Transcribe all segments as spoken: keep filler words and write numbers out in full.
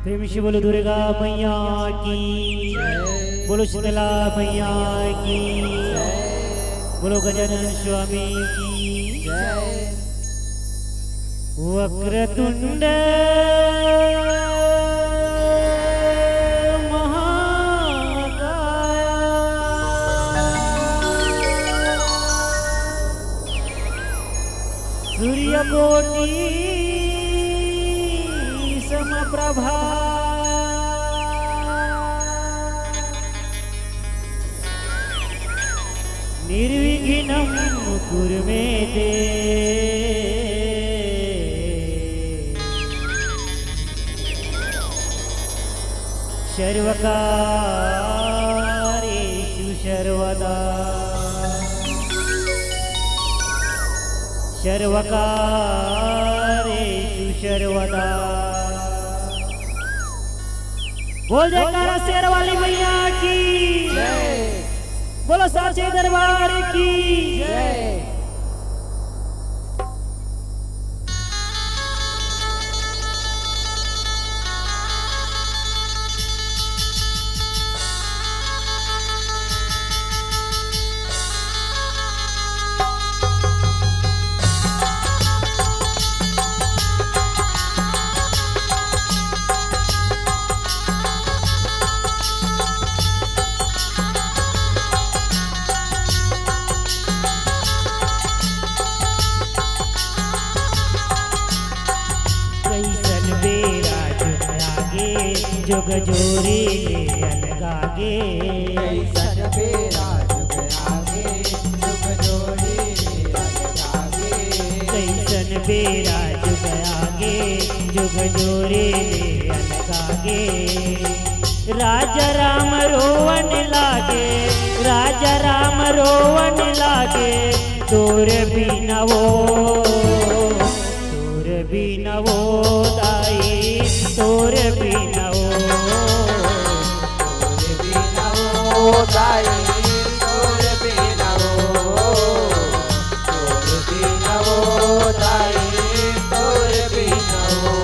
प्रेम से बोलो दुर्गा मैया की, बोलो शीतला मैया की, बोलो गजानन स्वामी की। वक्रतुंड महाकाय, सूर्यकोटि समप्रभा, निर्विघ्नं कुरु मे देव। सर्वकार्येषु सर्वदा, सर्वकार्येषु सर्वदा। बोल जयकारा शेर वाली मैया की। बोलो साचे दरबार की। कइसन बेरा जुग आगे, जुग जोरे ले अलगागे। कइसन बेरा जुग आगे, जुग जोरे ले अलगागे। कइसन बेरा जुग आगे, जुग जोरे ले अलगागे। राजा राम रोवन लागे, राजा राम रोवन लागे, तोर बिना वो, तोर बिना वो दाई, तोर बिना वो, तोर बिना वो दाई, तोर बिना वो, तोर बिना वो दाई, तोर बिना वो।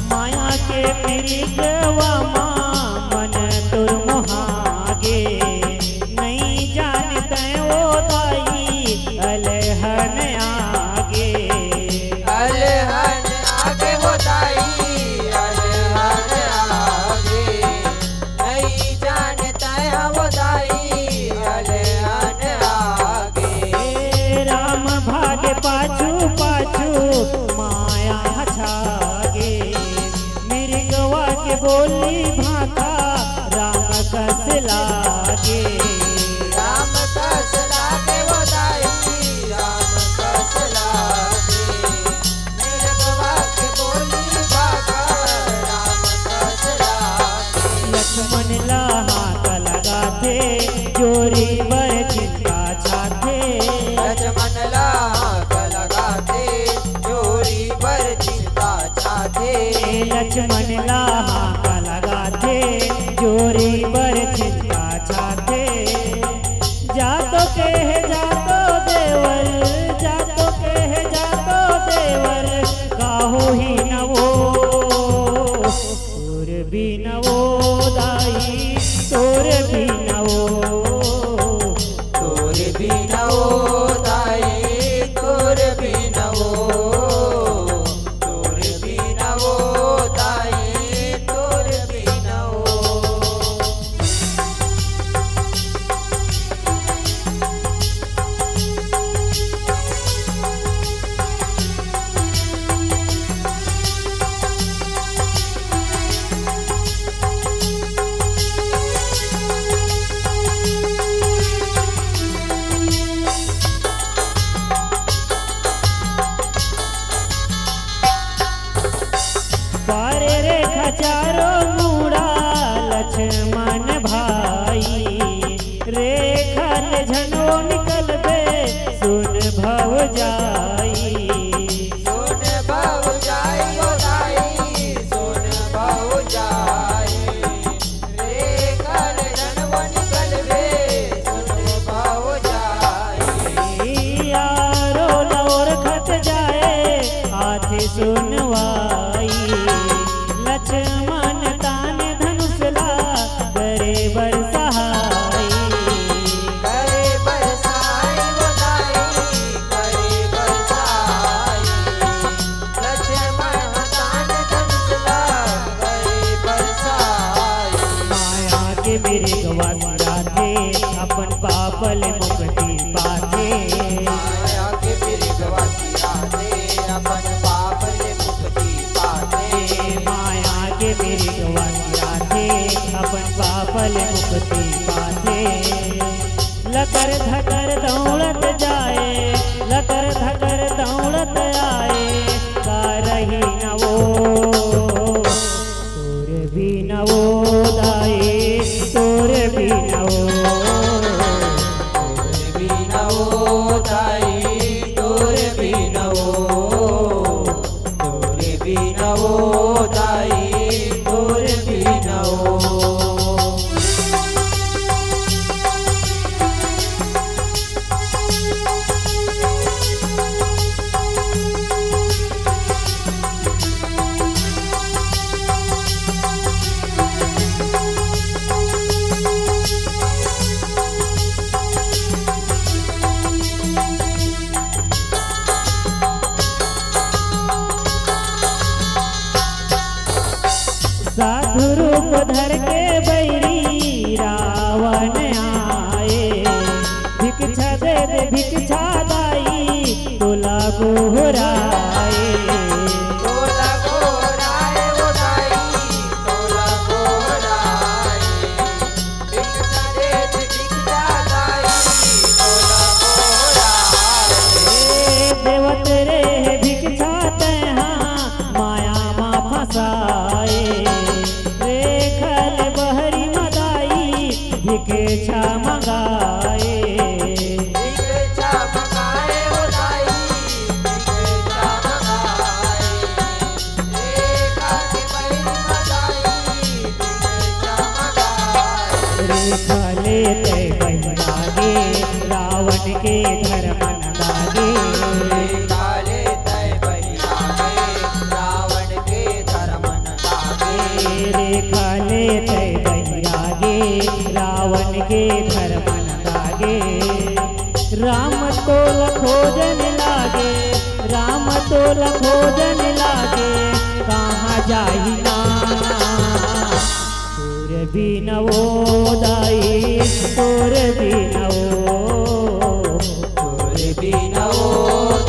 माया के पिरितवा मा मन तोर मोहागे, नइ जानत ओ दाई अलहन आगे। अलहन आगे हो दाई, अलहन आगे। नइ जानत ओ दाई अलहन आगे। राम भागे पाछू पाछू माया छागे। मिरगवा के बोली भाखा राम कस लागे। राम कस लागे वो दाई, राम कस लागे। मिरगवा के बोली भाखा राम कस लागे। लक्ष्मण ला हाथ लगाथे जोरी बर चिंता छाथे। लक्ष्मण ला हाथ लगाथे जोरी बर चिंता छाथे। लक्ष्मण ला हाथ लगाथे जोरी बर चिंता छाथे। जातो कहे जातो देवर, जातो कहे जातो देवर, काहो ही न वो। तोर बिना वो दाई, तोर बिना वो, तोर बिना वो दाई, तोर बिना वो, तोर बिना वो दाई, तोर बिना वो। पाप ले मुक्ति पाथे। माया के मृगवा सियाथे, अपन पाप ले मुक्ति पाथे। माया के मृगवा सियाथे, अपन पाप ले मुक्ति पाथे। लकर धकर दौड़त जाए, लकर धकर दौड़त आए, का रही न वो। तोर बिना ओ दाई, तोर बिना ओ। तोर बिना ओ दाई, तोर बिना ओ। तोर बिना ओ दाई, तोर बिना ओ। साधु रूप धर के बैरी रावण आए, भिक्षा दे दे भिक्षा दाई तोला गोहराए। तोला गोहराए ओ दाई, तोला गोहराए। भिक्षा दे दे भिक्षा दाई तोला गोहराए। ए देवत रे भिक्षा तैहा माया मा फंसाए। रेखा ले बहरी मा दाई भिक्षा मंगाए। भिक्षा मंगाए ओ दाई, भिक्षा मंगाए। रेखा के बहरी मा दाई, भिक्षा मंगाए। रेखा ले तै बहिरागे, रावण के धर्म न लागे। रेखा ले तै बहिरागे, रावण के धर्म न लागे। रेखा ले तै बहिरागे, रावण के धर्म न लागे। राम तोला खोजन लागे, राम तोला खोजन लागे, कहाँ जाही ना। तोर बिना ओ दाई, तोर बिना ओ। तोर बिना ओ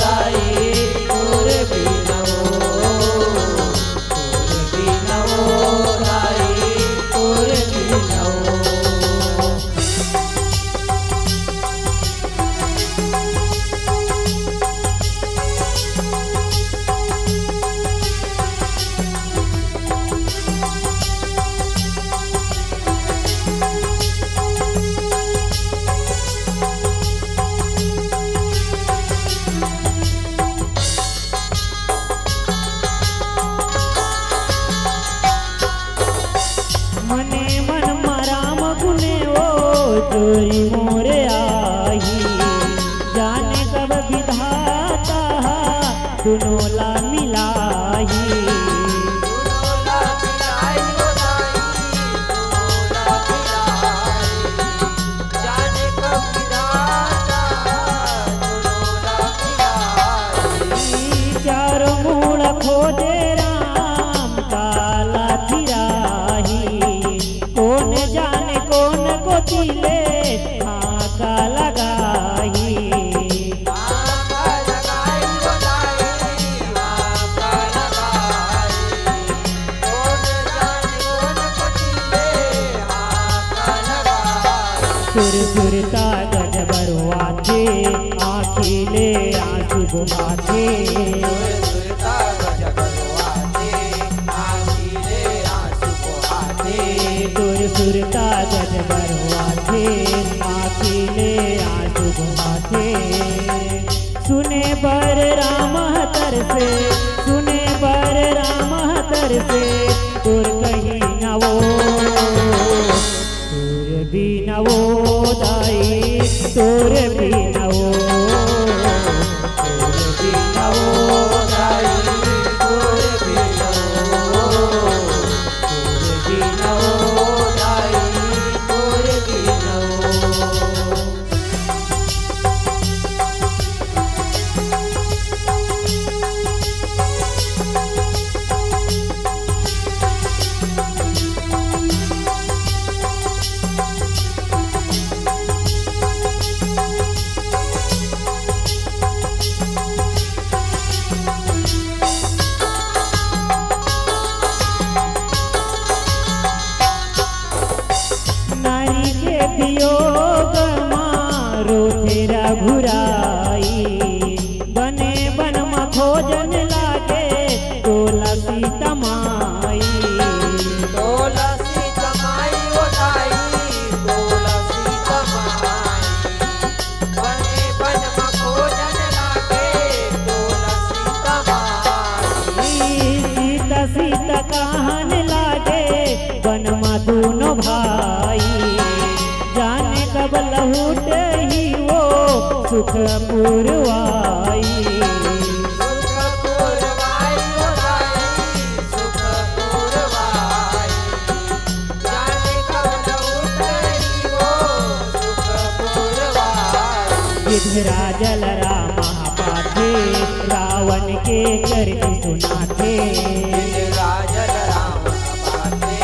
दाई, तोर बिना ओ। तोर बिना ओ दाई, तोर बिना ओ। मने मन म राम गुने ओ जोरी मोरे आही। जाने कब विधाता हा दुनो ला मिलाही। दुनो ला मिलाही ओ दाई, दुनो ला मिलाही। जाने कब विधाता दुनो ला मिलाही। चारों मुड़ा खोजे राम काला थिराही। कोन जाने कोन कोती ले हाका लगाही। हाका लगाही ओ दाई, हाका लगाही। कोन जाने कोन कोती ले हाका लगाही। सुर सुरता गज बरवाथे, आँखी ले आँसू बोहाथे। सुर सुरता गज बरवाथे, आँखी ले आँसू बोहाथे। तोर सुरता गज बरवाथे, आँखी ले आँसू बोहाथे। सुने बर राम तरसे, सुने बर राम तरसे, तोर कहीं ना वो। तोर बिना ओ दाई, तोर बिना ओ, तोर बिना ओ दाई, तोर बिना ओ, तोर बिना ओ दाई, तोर बिना ओ। योग मा रोथे रघुराई, बने बन म खोजन लागे तोला सीता माई। तोला सीता माई ओ दाई, तोला सीता माई। बने बन म खोजन लागे तोला सीता माई। सीता सीता कहन लागे बन म दूनो भाई। जाने कब लहुटही वो सुख पुरवाई। सुख पुरवाई ओ दाई, सुख पुरवाई। जाने कब लहुटही वो सुख पुरवाई। गिधरा जल राम पाथे, रावण के करनी सुनाथे। गिधरा जल राम पाथे,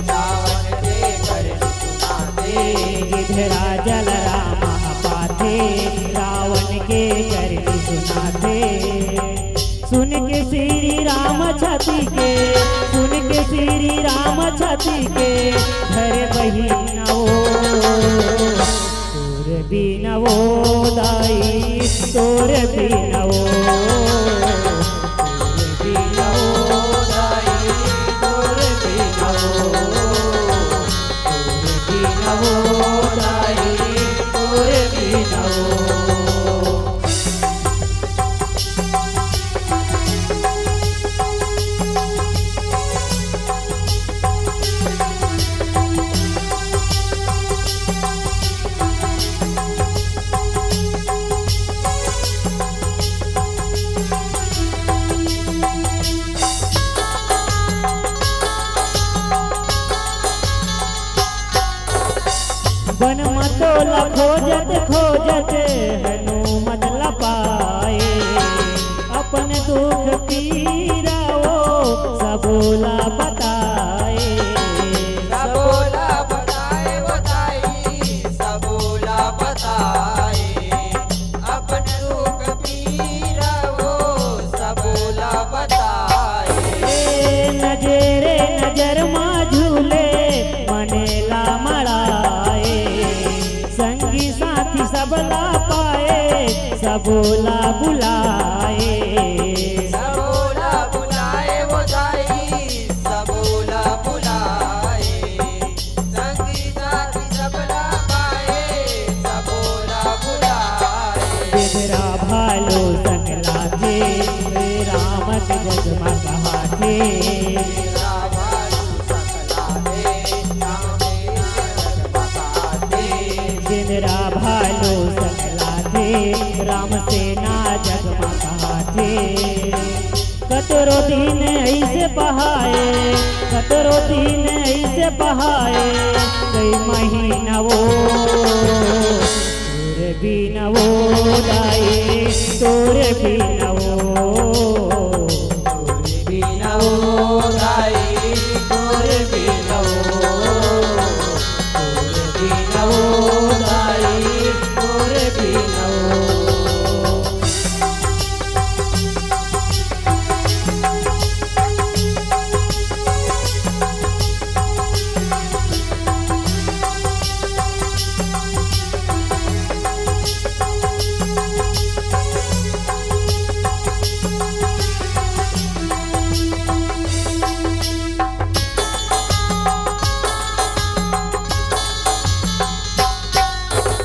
रावण के करनी सुनाथे। गिधरा जल राम पाथे, रावण के करनी सुनाथे। सुन के श्री राम छाती के, सुन के श्री राम छाती के, धरे बहिना ओ, तोर बिना ओ दाई, तोर बिना ओ, तोर बिना ओ दाई, तोर बिना ओ, तोर बिना ओ दाई, तोर बिना ओ। बन म तोला खोजत खोजत हनुमत ला पाए, अपन दुख पीरा ओ सबोला बताए। सबोला बताए ओ दाई, सबोला बताए, अपन दुख पीरा ओ सबोला बताए। ए नजरे नजर मा झूले, मने ला मड़ाए, संगी साथी सबला पाए, सबोला बुलाए। सबोला बुलाए ओ दाई, सबोला बुलाए। संगी साथी सबला पाए, सबोला बुलाए। गिधरा भालू संग लाथे, राम के जग मा कहाथे। गिधरा भालू संग लाथे, राम के जग मा कहाथे। गिधरा भालू संग लाथे, राम सेना जग मा कहाथे। कतरो दिन अइसे पहाए, कतरो दिन अइसे पहाए, कई महीना ओ, तोर बिना ओ दाई, तोर बिना ओ, तोर बिना ओ दाई, तोर बिना ओ, तोर बिना ओ दाई, तोर बिना ओ।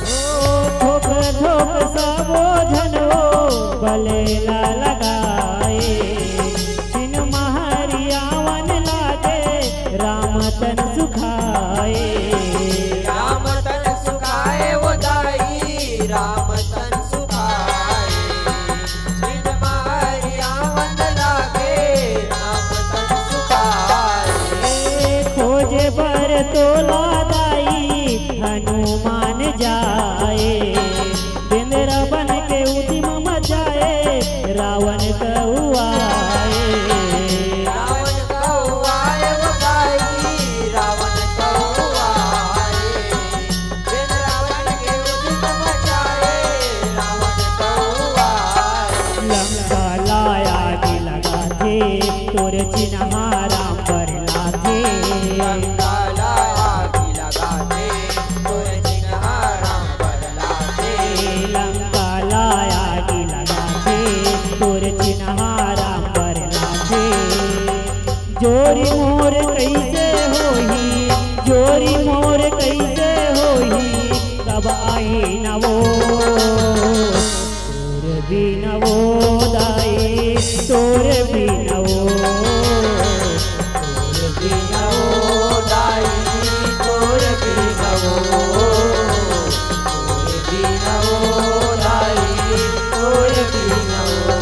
ओ थोक थोक सबो झन ओ बले ला लगाए, छिन महर आवन लागे राम तन सुखाए। राम तन सुखाए ओ दाई, राम तन सुखाए। छिन महर आवन लागे राम तन सुखाए। खोजे बर तोला दाई हनुमान जाए, बेंदरा बन के उदिम मचाए, रावण कहुआए। रावण कहुआए ओ दाई, रावण कहुआए। बेंदरा बन के उदिम मचाए, रावण कहुआए। लंका ला आगी लगाथे, तोर चिन्हा राम बर लाथे। लंका ला आगी लगाथे, तोर चिन्हा जोरी मोर कइसे होही, जोरी मोर कइसे होही, कब आही न वो। तोर बिना वो दाई, तोर बिना वो, तोर बिना वो दाई, तोर बिना वो, तोर बिना वो दाई, तोर बिना वो।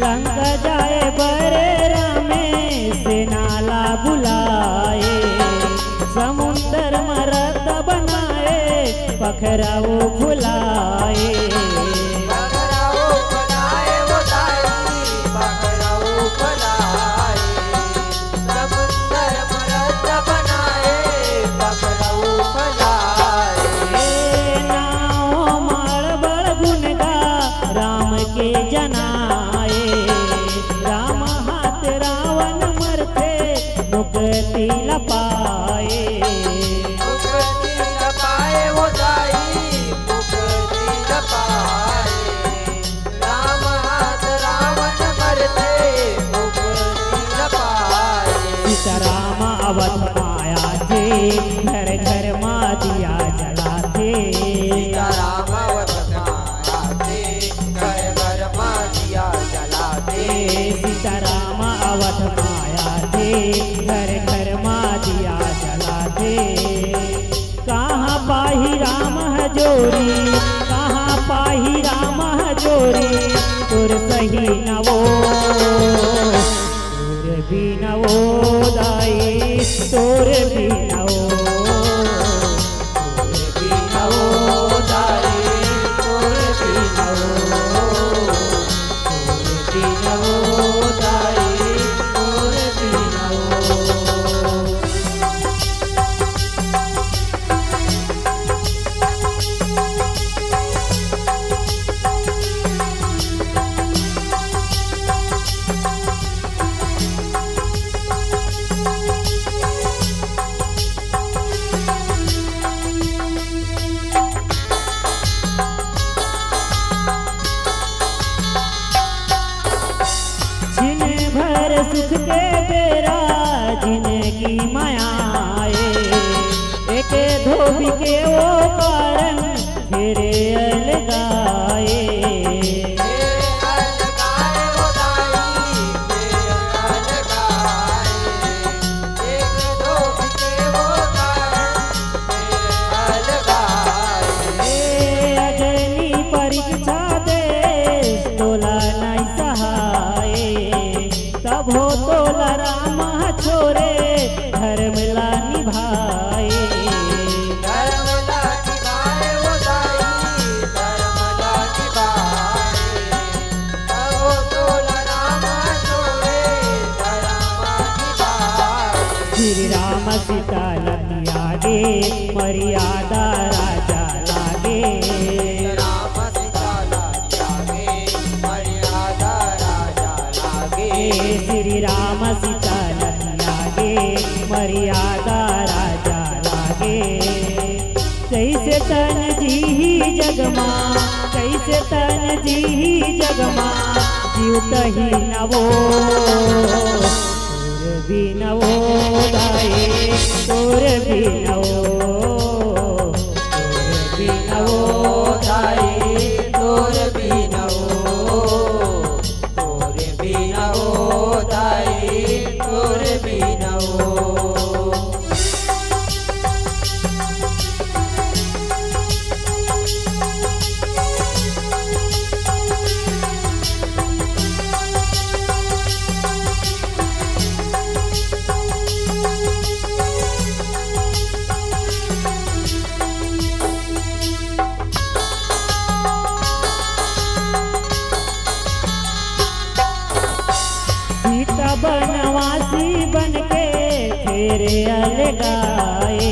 लंका जाए बर रामे सेना ला बुलाए, समुंदर म रथ बनाए, पखरऊ फुलाए। पखरऊ फुलाए वो दाई, पखरऊ फुलाए। समुंदर म रथ बनाए, पखरऊ फुलाए। ए नाव माड़ बड़ गुन गा राम के जनाए। राम हाथ रावण मरथे, मुक्ति ल पाए। मुक्ति ल पाए वो दाई, मुक्ति ल पाए। राम हाथ रावण मरथे, मुक्ति ल पाए। सीताराम अवध म आथे, घर घर म दिया जलाथे। सीताराम अवध म आथे, घर घर म दिया जलाथे। सीताराम अवध म आथे, घर घर म दिया जलाथे। कहाँ पाही राम ह जोरी, कहाँ पाही राम ह जोरी, तोर सही न वो। तोर बिना वो दाई, तोर बिना वो, तोर बिना वो दाई, तोर बिना वो, तोर बिना वो दाई, तोर बिना वो। छिन भर सुख के बेरा जिनगी म आए, एक धोबी के वो कारण फिर अलगाए। ए अग्नि परीक्षा देस तोला नइ सहाय, तभो तोला राम ह छोरे धर्म ला निभाए। धर्म ला निभाए वो दाई, धर्म ला निभाए। श्री राम सीता ल त्यागे, मर्यादा राजा लागे। राम सीता ल त्यागे, मर्यादा राजा लागे। श्री राम सीता ल त्यागे, मर्यादा राजा लागे। कइसे तन जीही जग मा, कइसे तन जीही जग मा, जीव तही न वो। तोर बिना वो दाई, तोर बिना वो, तोर बिना वो दाई, तोर बिना वो। तोर बिना ओ दाई, तोर बिना ओ। रे अलगाए,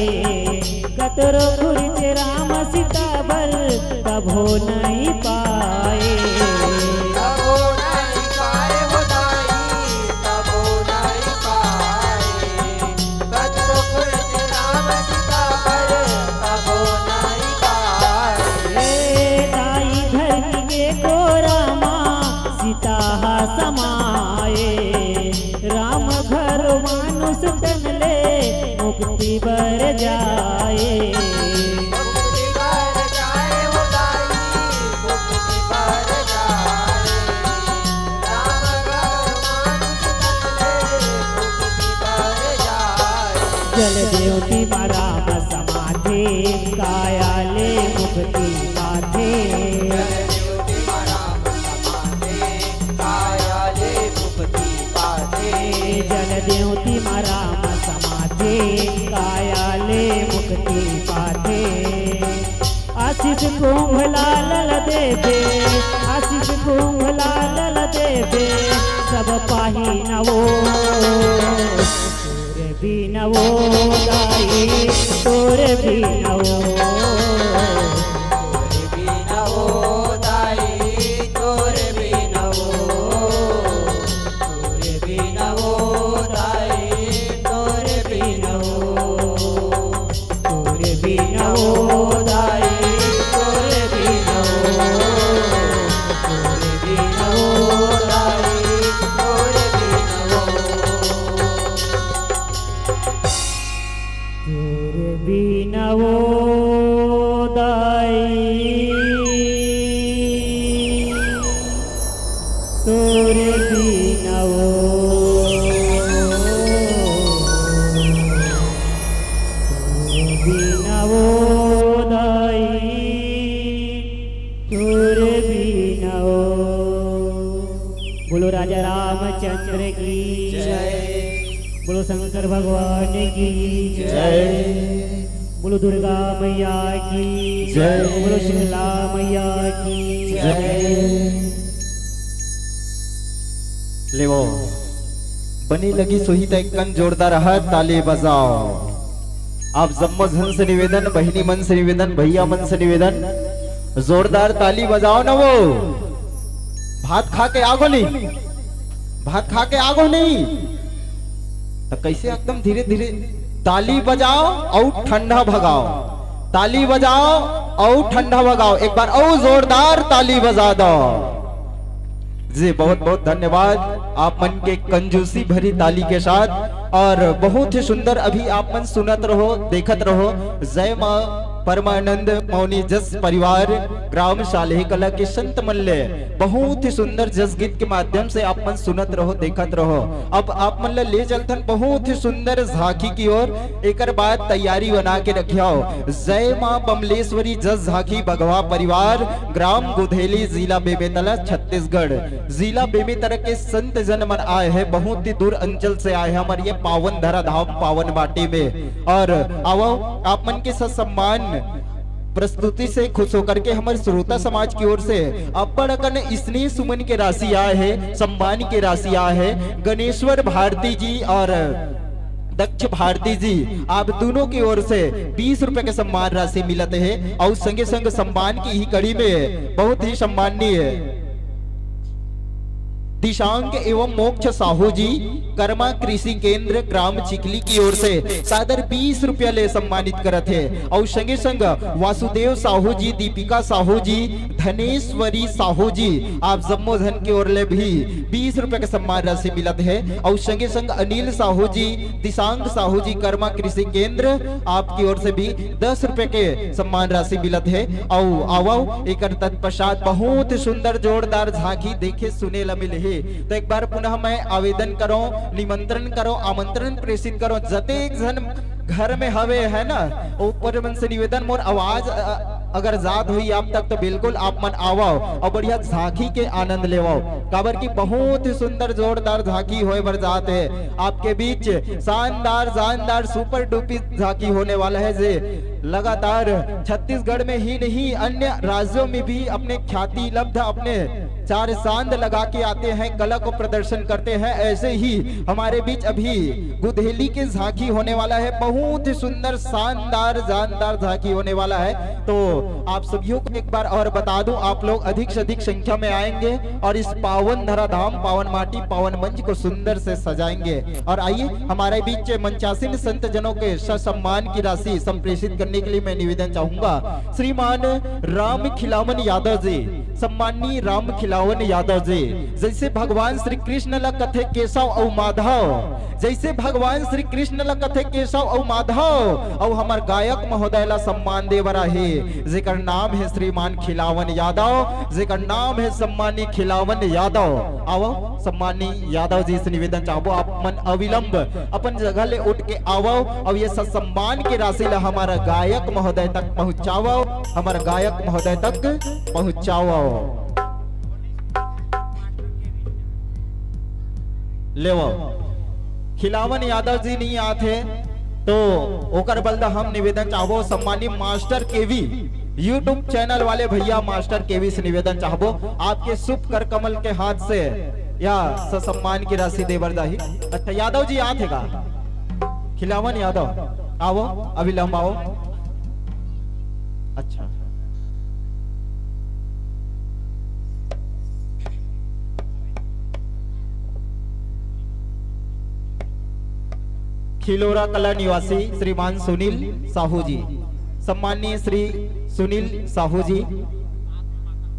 कतरो खुरचे राम सीता बर, तभो नहीं पाए। तभो नहीं पाए हो दाई, तभो नहीं पाए। कतरो खुरचे राम सीता बर, तभो नहीं पाए। ए दाई धरती के कोरा मा, सीता हा समाए। राम घर मानुष तन ले, मुक्ति बर जाए। मुक्ति बर जाए हो दाई, मुक्ति बर जाए। राम घर मानुष तन ले, मुक्ति बर जाए। जल देवती मा राम समाधि, काया ले मुक्ति पाथे। जल देवती मा राम समाधि, काया ले मुक्ति पाथे। जल देवती मा राम समाधि, काया ले मुक्ति पाथे। आशीष कुंभ लाल ल देबे, आशीष कुंभ लाल ल देबे, सब पाही नवो। तोर बिना ओ दाई, तोर बिना ओ। तोर बिना ओ दाई, तोर बिना ओ। तोर बिना ओ दाई, तोर बिना ओ। तोर बिना ओ दाई, तोर बिना ओ। तोर बिना ओ दाई, तोर बिना ओ। तोर बिना ओ दाई, तोर बिना ओ, तोर बिना ओ दाई, तोर बिना ओ। बोलो राजा रामचंद्र की जय। बोलो शंकर भगवान की जय। बोलो दुर्गा मैया की जय। बोलो शीतला मैया की जय। लेवो, बने लगिस होही त एक कन जोरदार हाथ ताली बजाओ। आप जम्मो झन से निवेदन, बहिनी मन से निवेदन, भैया मन से निवेदन, जोरदार ताली बजाओ ना वो। भात खा के आगो नहीं, भात खा के आगो नहीं, त कैसे एकदम धीरे धीरे ताली बजाओ अउ ठंडा भगाओ, ताली बजाओ अउ ठंडा भगाओ। एक बार अउ जोरदार ताली बजा दो। जी, बहुत बहुत धन्यवाद आप मन के कंजूसी भरी ताली के साथ। और बहुत ही सुंदर, अभी आप मन सुनत रहो, देखत रहो, जय माँ परमानंद मौनी जस परिवार ग्राम सालेह कला के संत मन ले बहुत ही सुंदर जस गीत के माध्यम से आप मन सुनत रहो, देखत रहो। अब आप मन ला ले चलथन बहुत ही सुंदर झांकी की ओर। एकर बाद तैयारी बना के रखियाओ। जय माँ बमलेश्वरी जस झांकी बघवा परिवार, ग्राम गुधेली, जिला बेमेतरा, छत्तीसगढ़। जिला बेमेतरा के संत जन मन आए हैं, बहुत ही दूर अंचल से आए हैं हमारे ये पावन धरा धाम, पावन माटी में। और आओ, आप मन के ससम्मान प्रस्तुति से खुश होकर के हमारे श्रोता समाज की ओर से अब्बड़ अकन स्नेह सुमन के राशि आए है, सम्मान के राशि आए है। गणेश्वर भारती जी और दक्ष भारती जी, आप दोनों की ओर से बीस रुपए के सम्मान राशि मिलत है। और संगे संग सम्मान की ही कड़ी में बहुत ही सम्माननीय दिशांक एवं मोक्ष साहू जी, कर्मा कृषि केंद्र ग्राम चिखली की ओर से सादर बीस रुपया ले सम्मानित करत है। और संगे संग वासुदेव साहू जी, दीपिका साहू जी, धनेश्वरी साहू जी, आप जम्मो झन की ओर ले भी बीस रुपया के सम्मान राशि मिलत है। और संगे संग अनिल साहू जी, दिशांक साहू जी, कर्मा कृषि केंद्र, आपकी ओर से भी दस रुपया के सम्मान राशि मिलत है। अउ आवव, एकर तत्पश्चात बहुत सुंदर जोरदार झांकी देखे सुने ला मिलही। तो एक बार पुनः मैं आवेदन करो, निमंत्रण करो, आमंत्रण प्रेषित करो, जतेक झन घर में हवे है ना, ऊपर मन से निवेदन, मोर आवाज अ, अगर जात हुई आप तक तो बिल्कुल आप मन आवव और बढ़िया झांकी के आनंद लेवव, काबर की बहुत ही सुंदर जोरदार झांकी होए बर जात है। आपके बीच शानदार जानदार सुपर डुपी झांकी होने वाला है, जे लगातार छत्तीसगढ़ में ही नहीं, अन्य राज्यों में भी अपने ख्याति लब्ध, अपने चार चांद लगा के आते हैं, कला को प्रदर्शन करते हैं। ऐसे ही हमारे बीच अभी गुधेली के झांकी होने वाला है, बहुत ही सुंदर, शानदार, जानदार झांकी होने वाला है। तो आप सभी को एक बार और बता दूं, आप लोग अधिक से अधिक संख्या में आएंगे और इस पावन धरा धाम, पावन माटी, पावन मंच को सुंदर से सजाएंगे। और आइए, हमारे बीच मंचासीन संत जनों के ससम्मान की राशि संप्रेषित करने के लिए मैं निवेदन चाहूंगा श्रीमान राम खिलावन यादव जी। सम्माननीय राम खिलावन यादव जी, जैसे भगवान श्री कृष्ण ला कथे केशव अउ माधव, जैसे भगवान श्री कृष्ण ला कथे केशव अउ माधव, अउ हमर गायक महोदय ला सम्मान दे बर आहे, जेकर नाम है श्रीमान खिलावन यादव, जेकर नाम है सम्माननीय खिलावन यादव। आवो, सम्माननीय यादव जी से निवेदन चाहबो, आप मन अविलंब अपन जगह ले उठ के आवो, अउ ये ससम्मान के राशि ला हमर गायक महोदय तक पहुंचावो, हमर गायक महोदय तक पहुंचावो। लेवो, खिलावन यादव जी नहीं आथे, तो ओकर बलदा हम निवेदन चाहबो, सम्मानित मास्टर केवी YouTube चैनल वाले भैया, मास्टर केवी से निवेदन चाहबो, आपके शुभ कर कमल के हाथ से या ससम्मान की राशि देबर जाही। अच्छा, यादव जी आथे का? खिलावन यादव, आवो, अविलंब आवो। अच्छा, खिलोरा कला निवासी श्रीमान सुनील साहू जी, सम्माननीय श्री सुनील साहू जी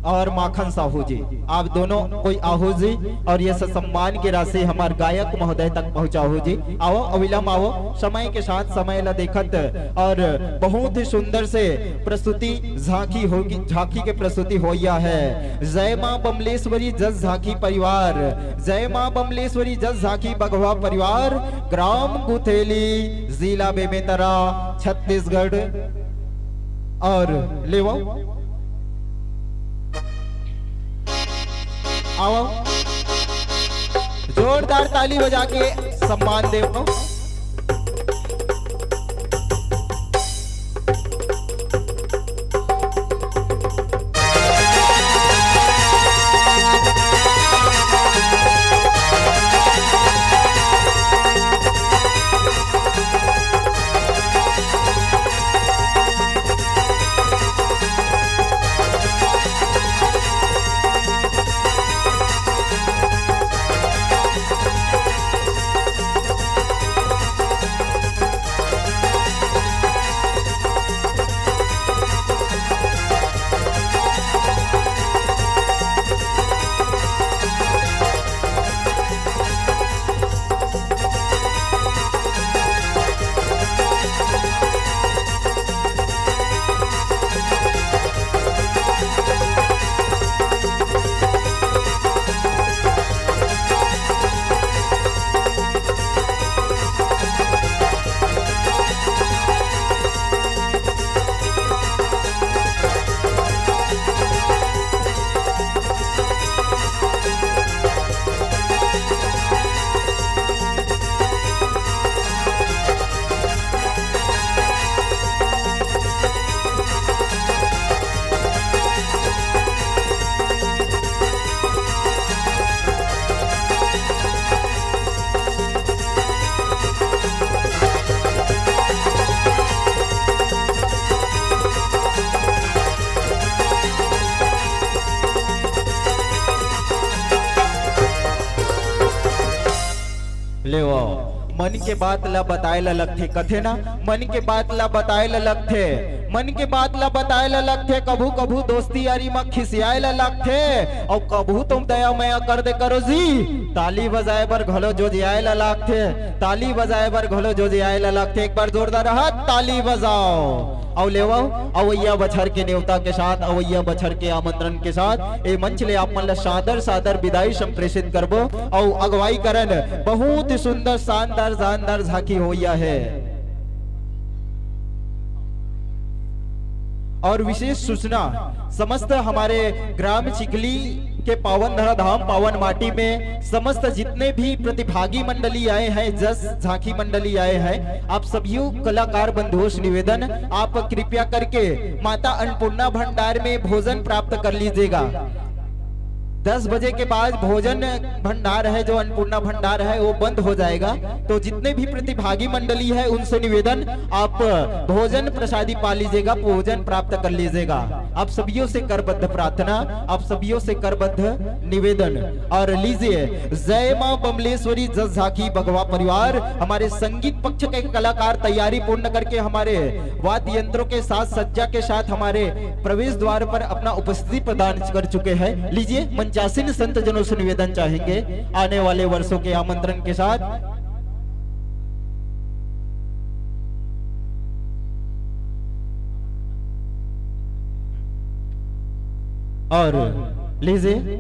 और माखन साहू जी, आप दोनों कोई आहू जी, और ये ससम्मान की राशि हमार गायक महोदय तक पहुंचाओ जी। आवो, अविलंब आवो, समय के साथ समय ला देखत, और बहुत ही सुंदर से प्रस्तुति झांकी होगी, झांकी के प्रस्तुति होइया है। जय मां बमलेश्वरी जस झांकी परिवार, जय मां बमलेश्वरी जस झांकी बघवा परिवार, ग्राम गुथेली, जिला बेमेतरा, छत्तीसगढ़। और लेवो, आवो, जोरदार ताली बजा के सम्मान देवो। लेवो, मन के बात ला बताए ला लगथे, कथे ना, मन के बात ला बताए ला लगथे, मन के बात ला बताए ला लगथे। कभू कभू दोस्ती यारी म खिसियाए ला लगथे, अउ कभू तुम दया मया कर दे करो जी, ताली बजाए बर घलो जोजियाए ला लगथे, ताली बजाए बर घलो जोजियाए ला लगथे। एक बार जोरदार हाथ ताली बजाओ। अउ लेवो, अवैया बछर के नेवता के साथ, अवैया बछर के आमंत्रण के साथ ए मंच ले आप मन ला सादर सादर विदाई संप्रेषित करबो। अउ अगुवाई करन बहुत ही सुंदर, शानदार, जानदार झांकी होइया है। और विशेष सूचना, समस्त हमारे ग्राम चिखली के पावन धरा धाम, पावन माटी में समस्त जितने भी प्रतिभागी मंडली आए हैं, जस झांकी मंडली आए हैं, आप सभी कलाकार बंधुओं से निवेदन, आप कृपया करके माता अन्नपूर्णा भंडार में भोजन प्राप्त कर लीजिएगा। दस बजे के बाद भोजन भंडार है, जो अन्नपूर्णा भंडार है, वो बंद हो जाएगा। तो जितने भी प्रतिभागी मंडली है, उनसे निवेदन, आप भोजन प्रसादी पा लीजिएगा, भोजन प्राप्त कर लीजिएगा। आप सभियों से करबद्ध प्रार्थना, आप सभियों से करबद्ध निवेदन। और लीजिए, जय माँ बमलेश्वरी जस झांकी बघवा परिवार, हमारे संगीत पक्ष के कलाकार तैयारी पूर्ण करके हमारे वाद्य यंत्रों के साथ, सज्जा के साथ हमारे प्रवेश द्वार पर अपना उपस्थिति प्रदान कर चुके हैं। लीजिए, मंचासीन संत जनों से निवेदन चाहेंगे, आने वाले वर्षों के आमंत्रण के साथ। और लीजिए,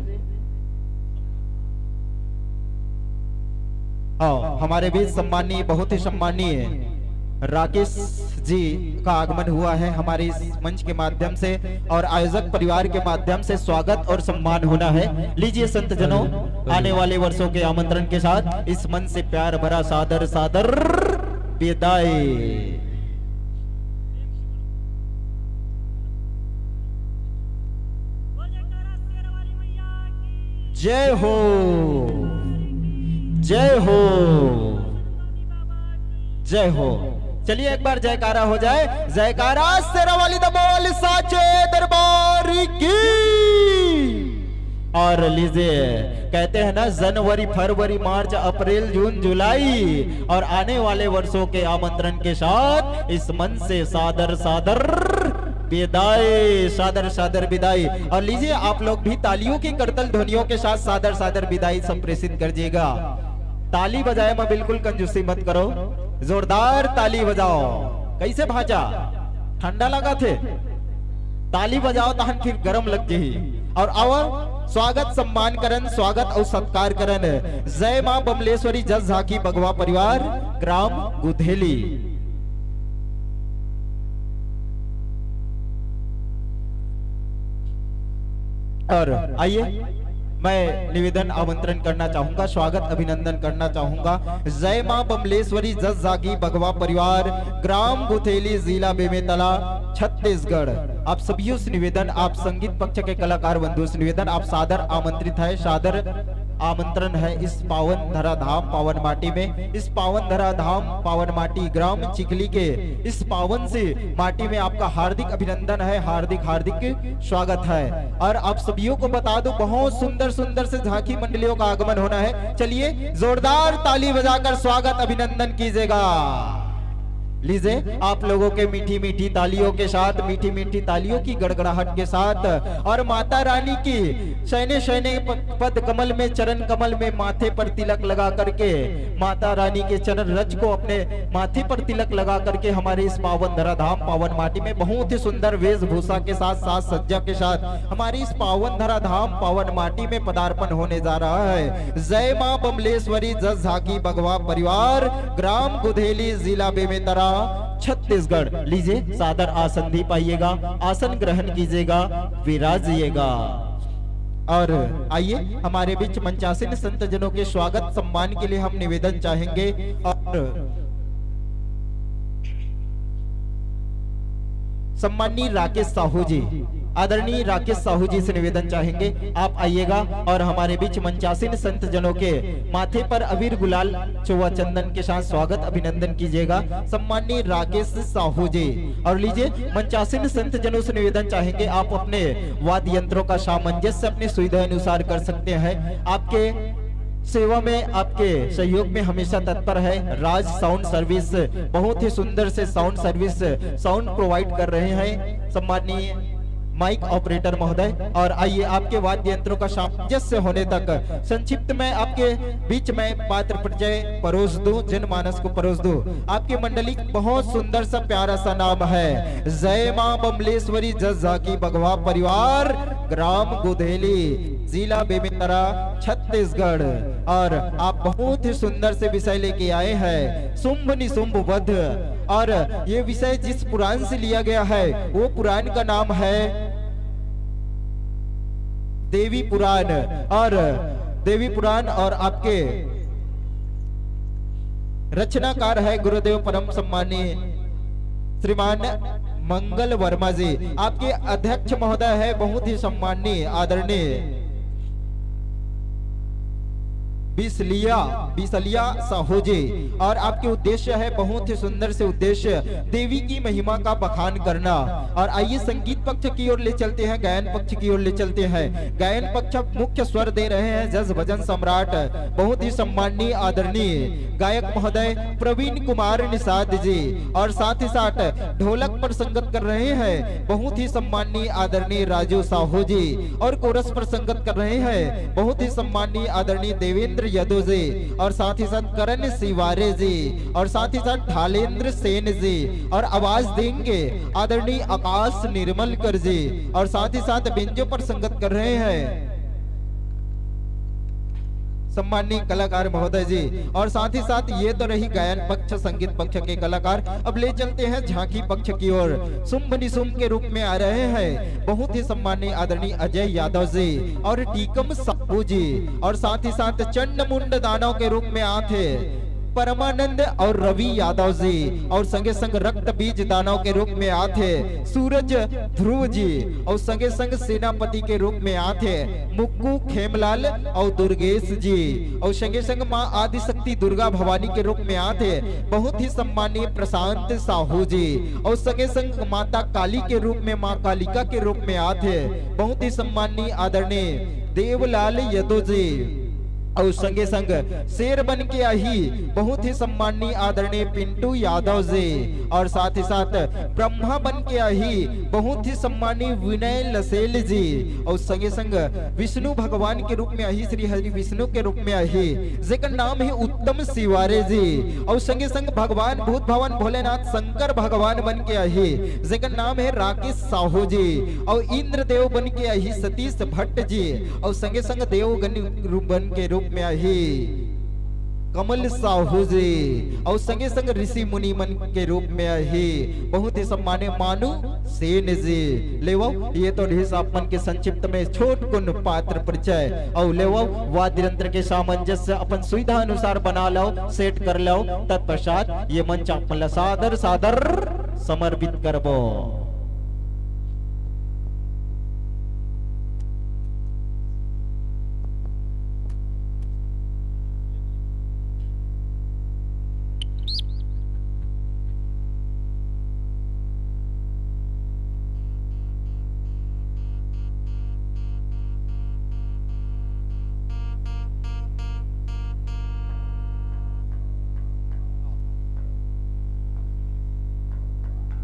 आओ, हमारे बीच सम्माननीय, बहुत ही सम्माननीय राकेश जी का आगमन हुआ है हमारे इस मंच के माध्यम से, और आयोजक परिवार के माध्यम से स्वागत और सम्मान होना है। लीजिए संत जनों, आने वाले वर्षों के आमंत्रण के साथ इस मंच से प्यार भरा सादर सादर विदाई। जय हो, जय हो, जय हो। चलिए, एक बार जयकारा हो जाए। जयकारा शेरा वाली दा बोल साचे दरबार की। और लीजिए, कहते हैं ना, जनवरी, फरवरी, मार्च, अप्रैल, जून, जुलाई और आने वाले वर्षों के आमंत्रण के साथ इस मंच से सादर सादर विदाई, सादर सादर विदाई। और लीजिए, आप लोग भी तालियों की करतल ध्वनियों के साथ सादर सादर विदाई संप्रेषित कर दीजिएगा। ताली बजाए में बिल्कुल कंजूसी मत करो, जोरदार ताली बजाओ। कैसे भांचा, ठंडा लगा थे? ताली बजाओ तहन फिर गरम लग जाही। और आवा, स्वागत सम्मान करन, स्वागत और सत्कार करन। जय माँ बमलेश्वरी जस झांकी बघवा परिवार, ग्राम गुधेली। और आइए, मैं निवेदन आमंत्रण करना चाहूंगा, स्वागत अभिनंदन करना चाहूंगा। जय माँ बमलेश्वरी जस झांकी बघवा परिवार, ग्राम गुथेली, जिला बेमेतला, छत्तीसगढ़। आप सभी से निवेदन, आप संगीत पक्ष के कलाकार बंधु से निवेदन, आप सादर आमंत्रित है, सादर आमंत्रण है इस पावन धरा धाम पावन माटी में, इस पावन धरा धाम पावन माटी ग्राम चिखली के इस पावन से माटी में आपका हार्दिक अभिनंदन है, हार्दिक हार्दिक स्वागत है। और आप सभी को बता दूं, बहुत सुंदर सुंदर से झांकी मंडलियों का आगमन होना है। चलिए, जोरदार ताली बजाकर स्वागत अभिनंदन कीजिएगा। लीजिए, आप लोगों के मीठी मीठी तालियों के साथ, मीठी मीठी तालियों की गड़गड़ाहट के साथ और माता रानी की शयने शयने प-, पद कमल में, चरण कमल में, माथे पर तिलक लगा करके, माता रानी के चरण रज को अपने माथे पर तिलक लगा करके हमारे इस पावन धरा धाम पावन माटी में बहुत ही सुंदर वेशभूषा के साथ, साज सज्जा के साथ हमारे इस पावन धरा धाम पावन माटी में पदार्पण होने जा रहा है। जय माँ बमलेश्वरी जस झांकी बघवा परिवार, ग्राम गुधेली, जिला बेमेतरा, छत्तीसगढ़। लीजिए, सादर आसन भी पाइएगा, आसन ग्रहण कीजिएगा, विराजिएगा। और आइए, हमारे बीच मंचासीन संत जनों के स्वागत सम्मान के लिए हम निवेदन चाहेंगे और सम्माननीय राकेश साहू जी, आदरणीय राकेश साहू जी से निवेदन चाहेंगे, आप आइएगा और हमारे बीच मंचासीन संत जनों के माथे पर अबीर गुलाल चोवा चंदन के साथ स्वागत अभिनंदन कीजिएगा, सम्माननीय राकेश साहू जी। और लीजिए, मंचासीन संत जनों से निवेदन चाहेंगे, आप अपने वाद्य यंत्रों का सामंजस्य अपनी सुविधा अनुसार कर सकते हैं। आपके सेवा में, आपके सहयोग में हमेशा तत्पर है राज साउंड सर्विस। बहुत ही सुंदर से साउंड सर्विस, साउंड प्रोवाइड कर रहे हैं सम्माननीय माइक ऑपरेटर महोदय। और आइए, आपके वाद्य यंत्रों का सामंजस्य होने तक संक्षिप्त में आपके बीच में पात्र परिचय परोस दूं, जनमानस को परोस दूं। आपकी मंडली बहुत सुंदर सा प्यारा सा नाम है, जय मां बमलेश्वरी जस झांकी बघवा परिवार, ग्राम गुधेली, जिला बेमेतरा, छत्तीसगढ़। और आप बहुत ही सुंदर से विषय लेके आए हैं, शुंभ निशुंभ वध। और ये विषय जिस पुराण से लिया गया है, वो पुराण का नाम है देवी पुराण। और देवी पुराण और आपके रचनाकार है गुरुदेव परम सम्मानी श्रीमान मंगल वर्मा जी, आपके अध्यक्ष महोदय है, बहुत ही सम्माननीय आदरणीय बिसलिया, बिसलिया साहू जी। और आपके उद्देश्य है बहुत ही सुंदर से उद्देश्य, देवी की महिमा का बखान करना। और आइए, संगीत पक्ष की ओर ले चलते हैं, गायन पक्ष की ओर ले चलते हैं। गायन पक्ष मुख्य स्वर दे रहे हैं जस भजन सम्राट, बहुत ही सम्माननीय आदरणीय गायक महोदय प्रवीण कुमार निषाद जी, और साथ ही साथ ढोलक पर संगत कर रहे हैं बहुत ही सम्माननीय आदरणीय राजू साहू जी, और कोरस पर संगत कर रहे हैं बहुत ही सम्माननीय आदरणीय देवेंद्र यदु जी, और साथ ही साथ करण सिवारे जी, और साथ ही साथ ढालेंद्र सेन जी, और आवाज देंगे आदरणीय आकाश निर्मलकर जी, और साथ ही साथ बेंजो पर संगत कर रहे हैं सम्माननीय कलाकार महोदय जी। और साथ ही साथ ये तो रही गायन पक्ष, संगीत पक्ष के कलाकार। अब ले चलते हैं झांकी पक्ष की ओर। शुंभ निशुंभ के रूप में आ रहे हैं बहुत ही सम्माननीय आदरणीय अजय यादव जी और टीकम साहू जी, और साथ ही साथ चंड मुंड दानव के रूप में आथे परमानंद और रवि यादव जी, और संगे संग रक्त बीज दानव के रूप में आथे सूरज ध्रुव जी, और संगे संग सेनापति के रूप में आथे मुक्कू खेमलाल और दुर्गेश जी, और संगे संग माँ आदिशक्ति दुर्गा भवानी के रूप में आथे बहुत ही सम्माननीय प्रशांत साहू जी, और संगे संग माता काली के रूप में, माँ कालिका के रूप में आथे बहुत ही सम्माननीय आदरणीय देवलाल यदु जी, और संगे संग शेर बन के आही बहुत ही सम्माननीय आदरणीय पिंटू यादव जी, और साथ ही साथ ब्रह्मा बन के आही बहुत ही सम्माननीय विनय लसेल जी, और संगे संग विष्णु भगवान के रूप में आही, श्री हरि विष्णु के रूप में आही, जेकर नाम है उत्तम शिवारे जी, और संगे संग भगवान भूत भवन भोलेनाथ शंकर भगवान बन के आही, जेकर नाम है राकेश साहू जी, और इंद्रदेव बन के आही सतीश भट्ट जी, और संगे संग देवगण रूप बन के रूप में आही कमल साहू जी, और संगे संग ऋषि मुनि मन के रूप में आही बहुत ही सम्मान्य मानू सेन जी। लेवो, ये तो रहिस आप मन के संक्षिप्त में छोट कुन पात्र परिचय। और लेवो, वाद्य यंत्र के सामंजस्य अपन सुविधा अनुसार बना लो, सेट कर लो। तत्पश्चात ये मंच आप मन ला सादर सादर समर्पित करबो।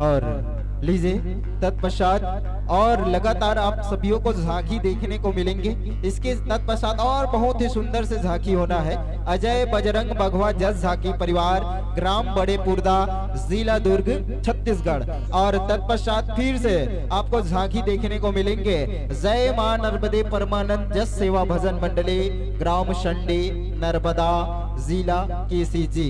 और लीजिए, तत्पश्चात और लगातार आप सभी को झांकी देखने को मिलेंगे। इसके तत्पश्चात और बहुत ही सुंदर से झांकी होना है। अजय बजरंग बघवा जस झांकी परिवार, ग्राम बड़े पुरदा, जिला दुर्ग, छत्तीसगढ़। और तत्पश्चात फिर से आपको झांकी देखने को मिलेंगे। जय मां नर्मदे परमानंद जस सेवा भजन मंडली, ग्राम शंडी, नर्मदा, जिला केसी जी।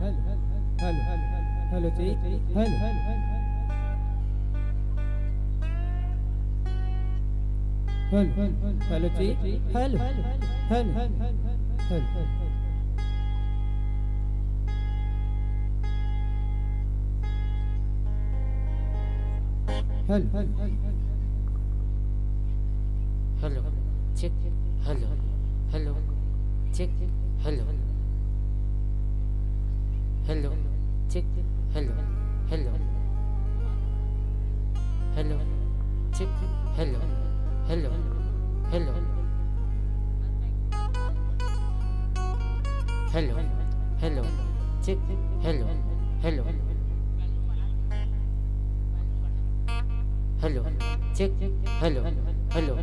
Hello, hello, hello, hello, check, hello, hello, hello, hello, check, hello, hello, hello, hello. Hello, hello, hello, hello, check, hello, hello, check, hello, hello, check, hello, hello, hello, check, hello, hello, hello, hello, check, hello, hello, hello, check, hello, hello.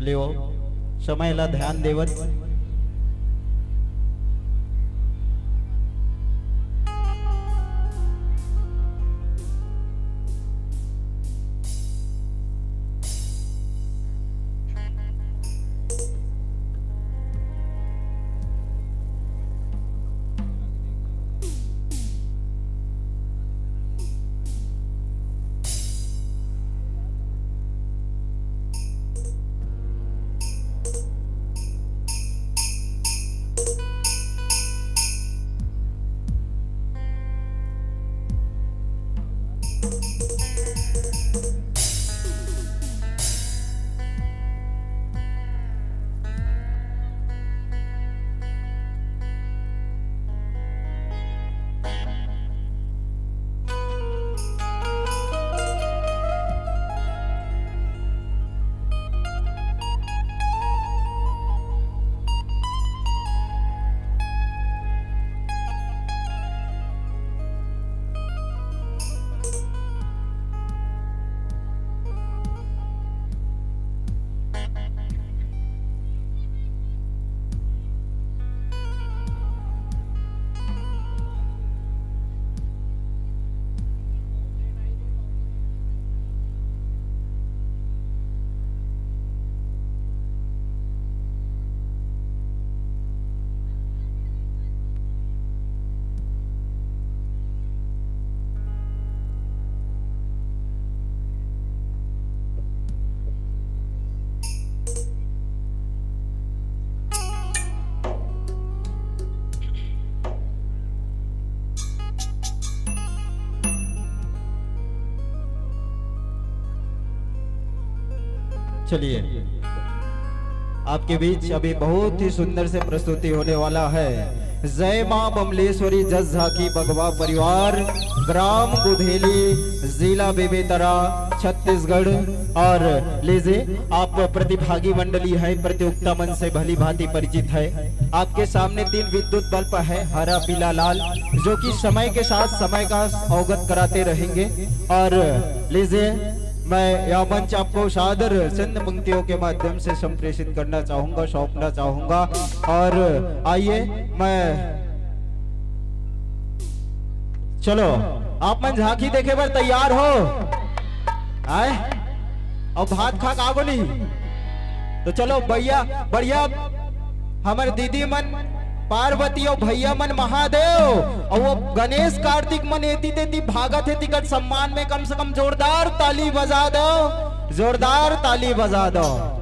लेवव, समय ला ध्यान देवत। चलिए, आपके बीच अभी बहुत ही सुंदर से प्रस्तुति होने वाला है। जय मां बमलेश्वरी जस झांकी बघवा परिवार, ग्राम गुधेली, जिला बेमेतरा, छत्तीसगढ़। और लीजिए, आप प्रतिभागी मंडली है, प्रतियोगिता मंच से भली भांति परिचित है। आपके सामने तीन विद्युत बल्ब है, हरा, पीला, लाल, जो कि समय के साथ समय का अवगत कराते रहेंगे। और लीजिए, मैं यह मंच आपको सादर चंद पंक्तियों के माध्यम से संप्रेषित करना चाहूंगा, सौंपना चाहूंगा। और आइए, मैं, चलो, आप मन झांकी देखे बर तैयार हो? आए? अउ भात खा के आगो नहीं? तो चलो भैया, बढ़िया, हमर दीदी मन, पार्वती अउ भैया मन महादेव, अउ वो गणेश कार्तिक मन एती तेती भागत हे, तिकर सम्मान में कम से कम जोरदार ताली बजा दो, जोरदार ताली बजा दो।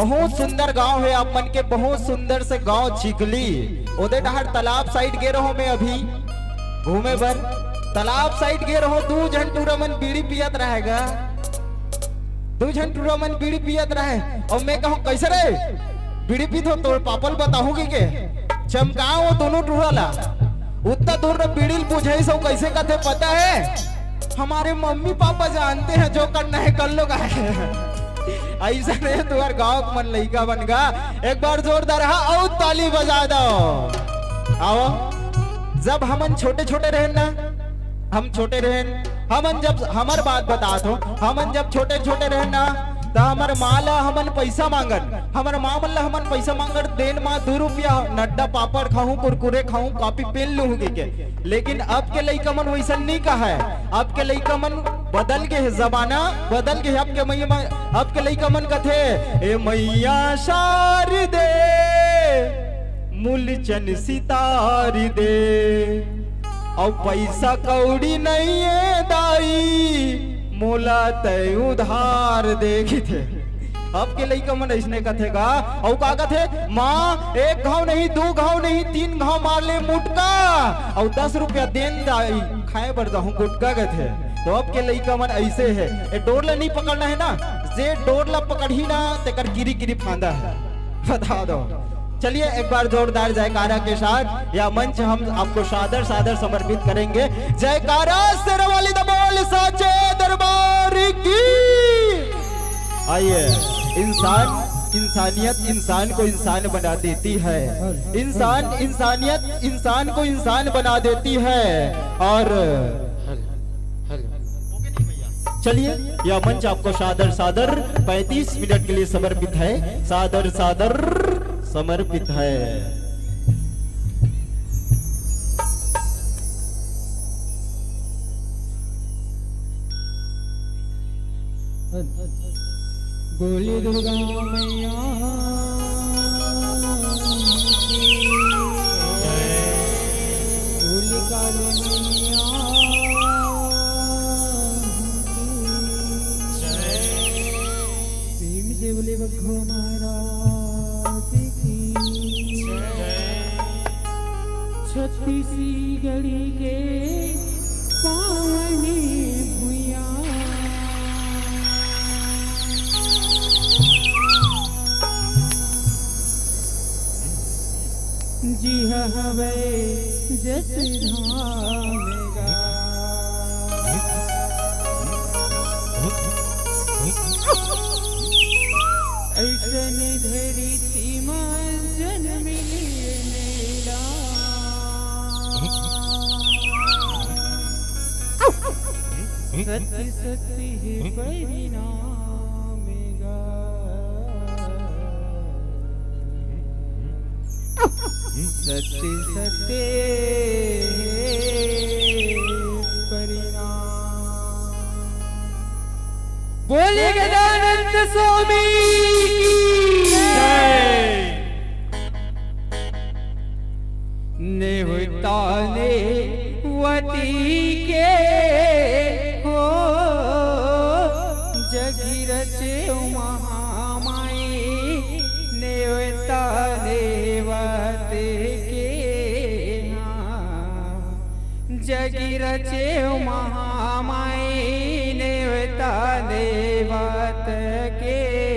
बहुत सुंदर गांव है आप मन के, बहुत सुंदर से गांव चिखली। ओदे डहर तालाब साइड गे रहो मैं अभी घूमे बर। तालाब साइड गे रहो, दू झन टूरा मन बीड़ी पियत रहेगा, दू झन टूरा मन बीड़ी पियत रहे। अउ मैं कहूं, "कैसे रे, बीड़ी पीथो, तोर पापा ल बताहूं कि के?" चमकाओ वो दोनों टूरा ला। उत्ता दूर ले बीड़ी ल बुझाइस अउ कैसे कथे पता है, "हमारे मम्मी पापा जानते हैं, जो करना है कर लो" कहे। ऐसा नहीं, तुम्हारे गांव के मन लइका बन गा। एक बार जोरदार हा अउ ताली बजा दो। आओ, जब हमन छोटे छोटे रहन ना, हम छोटे रहन, हमन जब, हमर बात बतात हो, हमन जब छोटे छोटे रहन ना, त हमर माँ ला हमन पैसा मांगन, हमर माँ मन ला हमन पैसा मांगन, देन माँ दू रुपया, नड्डा पापड़ खाहूँ, कुरकुरे खाहूँ, कॉपी पेन लूहूँ के, के। लेकिन अब के लइका मन वैसन नहीं कहा है। अब के लइका मन बदल गे हे, जमाना बदल गे हे। अब के मइया मन, अब के लइका मन कथे, "ए मइया शारदे, मूलचन सितार दे, अउ पैसा कौड़ी नइये दाई, मोला तै उधार दे" कथे। अब के लइका मन अइसने कथे गा। अउ का कथे, "माँ, एक घाव नहीं, दू घाव नहीं, तीन घाव मार ले मुटका, अउ दस रुपया देन दाई, खाए बर जाहूँ गुटका" कथे। तो अब के लइका मन अइसे हे, ए डोर ला नहीं पकड़ना है ना, जे डोर ला पकड़ही ना, तेकर गिरी गिरी फांदा है। बता दो। चलिए, एक बार जोरदार जयकारा के साथ यह मंच हम आपको सादर सादर समर्पित करेंगे। जयकारा शेरावाली दा बोल साचे दरबार की। आइए, इंसान, इंसानियत इंसान को इंसान बना देती है। इंसान, इंसानियत इंसान को इंसान बना देती है। और चलिए, यह मंच आपको सादर सादर पैंतीस मिनट के लिए समर्पित है, सादर सादर समर्पित है। बोली दुर्गा मैया की। बोली काली मैया की। प्रेम से बोले बघवा महाराज की। छत्तीसगढ़ के पावन भुइयां, जिहां हवय जस धाम गा। अइसन धरती म जनम लेने ला। सत्य सत्य हे परिणाम गा। सत्य सत्य हे परिणाम। बोले गजानंद स्वामी की जय। नेवता नेवती के हो, जगी रचे महामाई, नेवता नेवत के हाँ। जगी रचे महामाई, नेवता नेवत के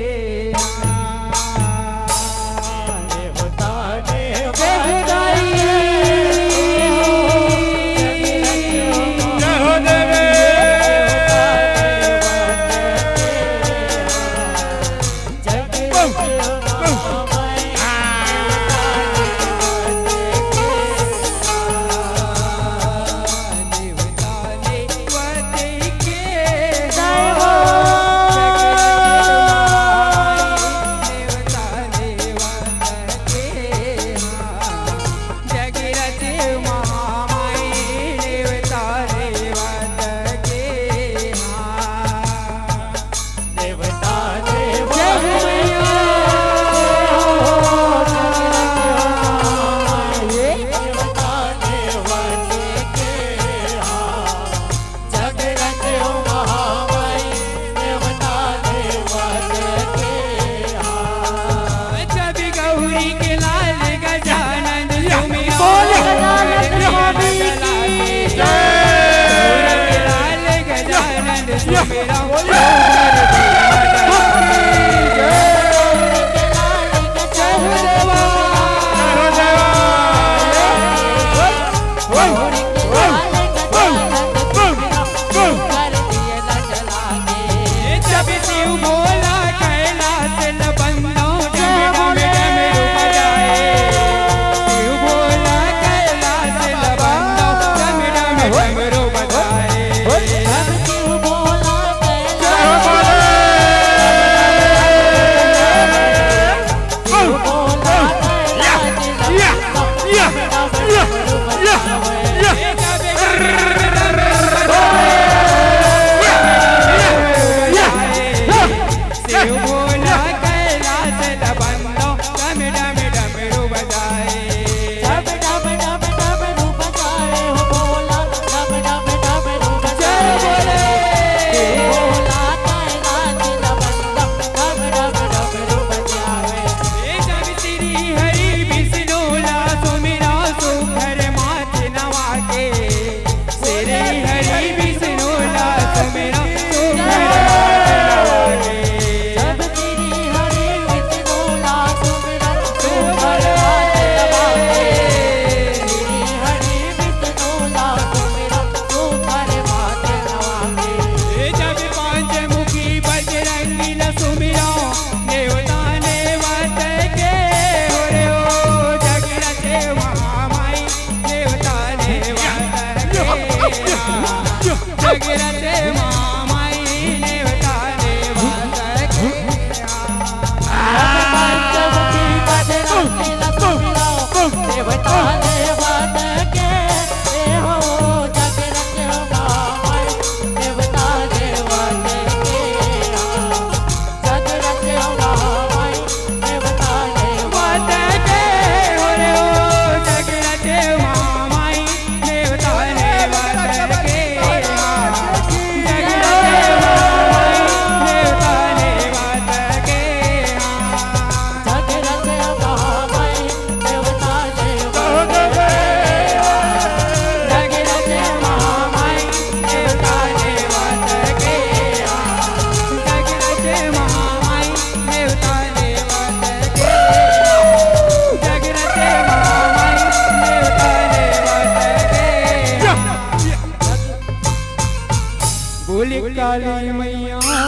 बोले काली मैया की।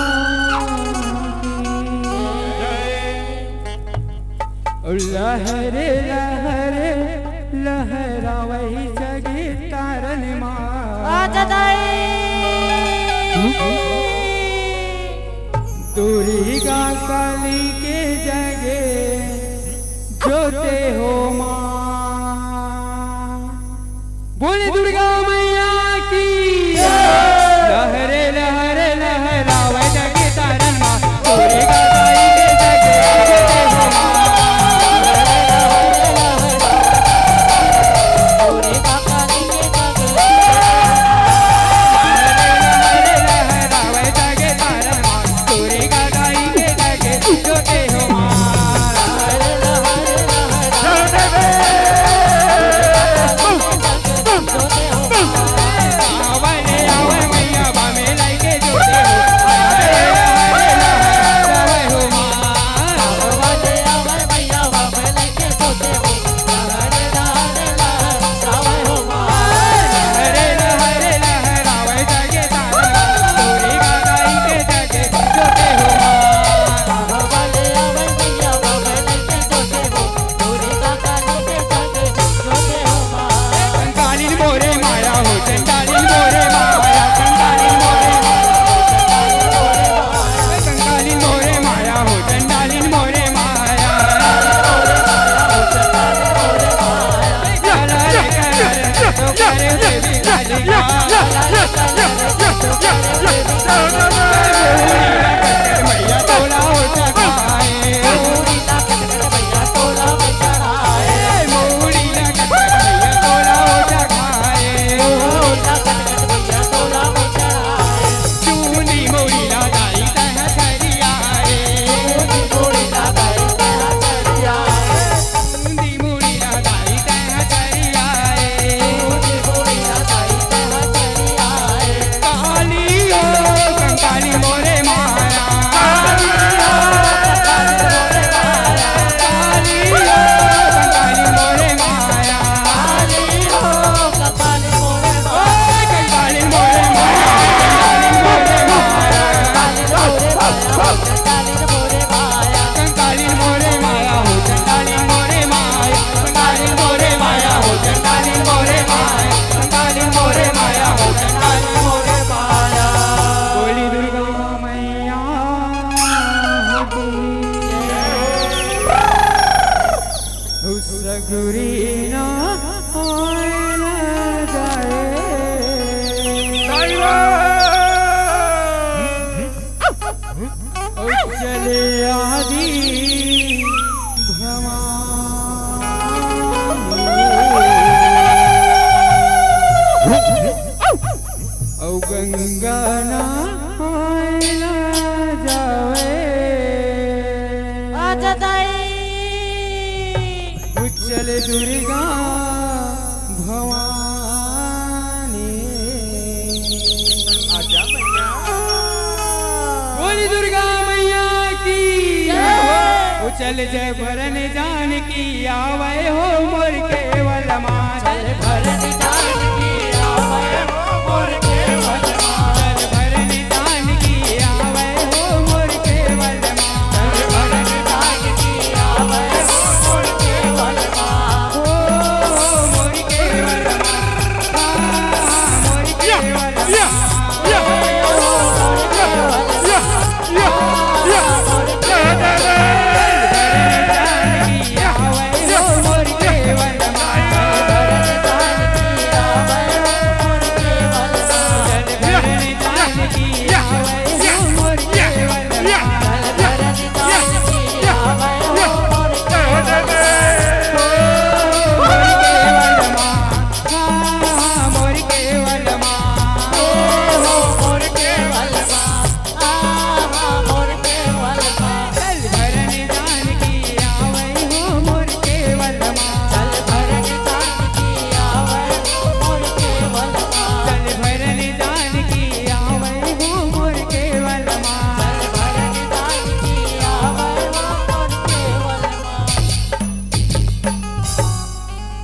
लहरे लहरे लहरावही जगे तारन माँ। आजा दाई। दुर्गा काली के जगे जोते हो माँ। बोले दुर्गा मैया की। लहरे लहरे लहरावे जगे तारन माँ, दुर्गा दाई के जगे जगे हो माँ। लहरे लहरे लहरावे जगे तारन माँ, दुर्गा दाई के जगे जोते हो माँ। दूरी ना होए ना जाए। ओ चले आदि भवानी। अउ गंगा ना होए ना जावे। आजा दाई। उज्जल दुर्गा भवानी। आजा मैया। बोली दुर्गा मैया की। जय हो। उज्जल जय भरन जानकी आवे हो मोर केवल माँ। जल भरन जानकी आवे हो मोर केवल माँ। जल भरन जानकी आवे हो मोर केवल माँ। जल भरन जानकी आवे हो मोर केवल माँ। हो मोर केवल माँ। हाँ, मोर केवल माँ।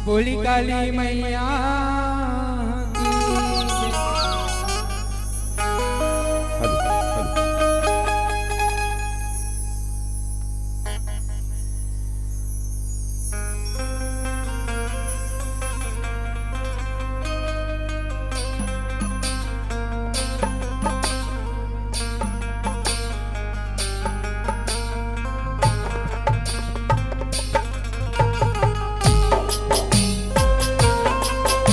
बोली काली मैया की।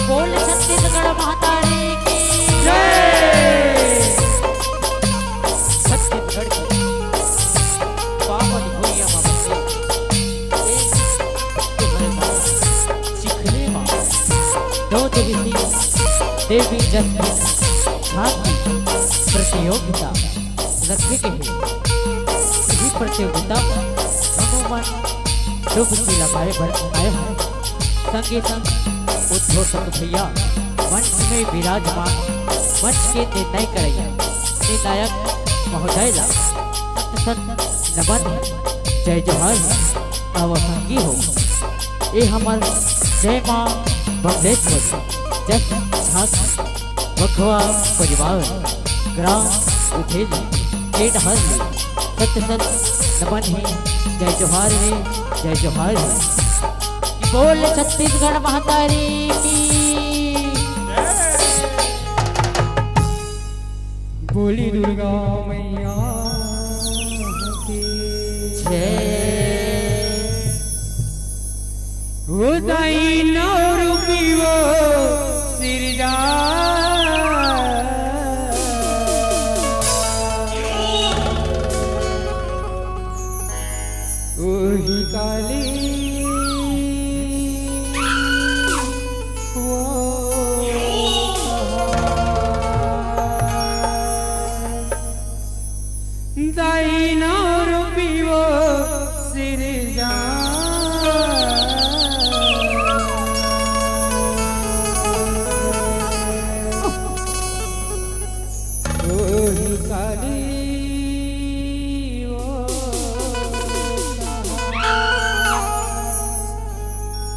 बोल छत्तीसगढ़ महतारी की जय। छत्तीसगढ़ की पावन भुइयां में बसे एक तुम्हारे गांव चिखली में दो दिवसीय देवी जस झांकी प्रतियोगिता रखे गे हे। इही प्रतियोगिता में हमू मन शुभ कीर्ति लगाए बर आए हन। संगे संग उद्घोषक भैया मंच में विराजमान, मंच के निर्णय करैया निर्णायक महोदय ला सत सत नमन हे, जय जोहार हे। अउ संगी हो, ए हमर जय मां बमलेश्वरी जस झांकी बघवा परिवार, ग्राम उठेली, के डहर ले सत सत नमन हे, जय जोहार हे, जय जोहार हे। बोल छत्तीसगढ़ महतारी की। बोली दुर्गा मैया की जय। हो दाई नौ रूपी वो सिरजा। ओही काली वो दाई नौ रूपी वो सिरजा। ओही काली वो।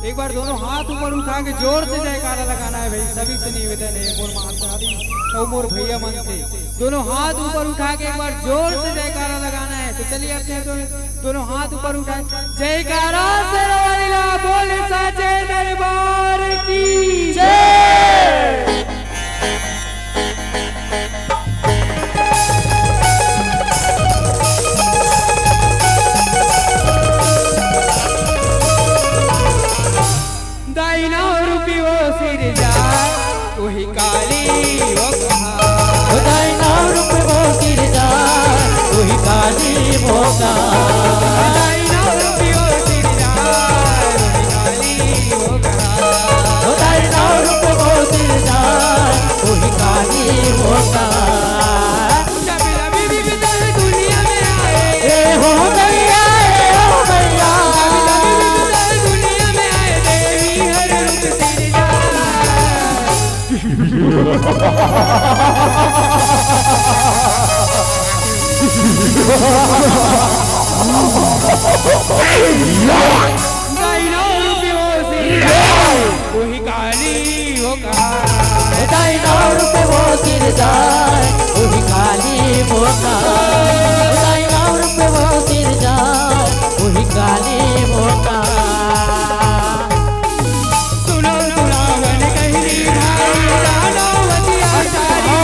एक बार दोनों हाथ ऊपर उठा के जोर से जयकारा लगाना है भाई, सभी से निवेदन है, मोर माता दी और मोर भैया मन से। दोनों हाथ ऊपर उठा के एक बार जोर से जयकारा लगाना है। तो चलिए अपने दोनों, दोनों हाथ ऊपर उठाए, जयकारा से रवालीला बोल साचे दरबार की जय। दाई नाव रूपे वो सिरजाय, उही काली वो का। दाई नाव रूपे वो सिरजाय, उही काली वो का। दाई नाव रूपे वो सिरजाय, उही काली वो का। सुनो सुनावन कहली भाई, दानव अत्याचारी।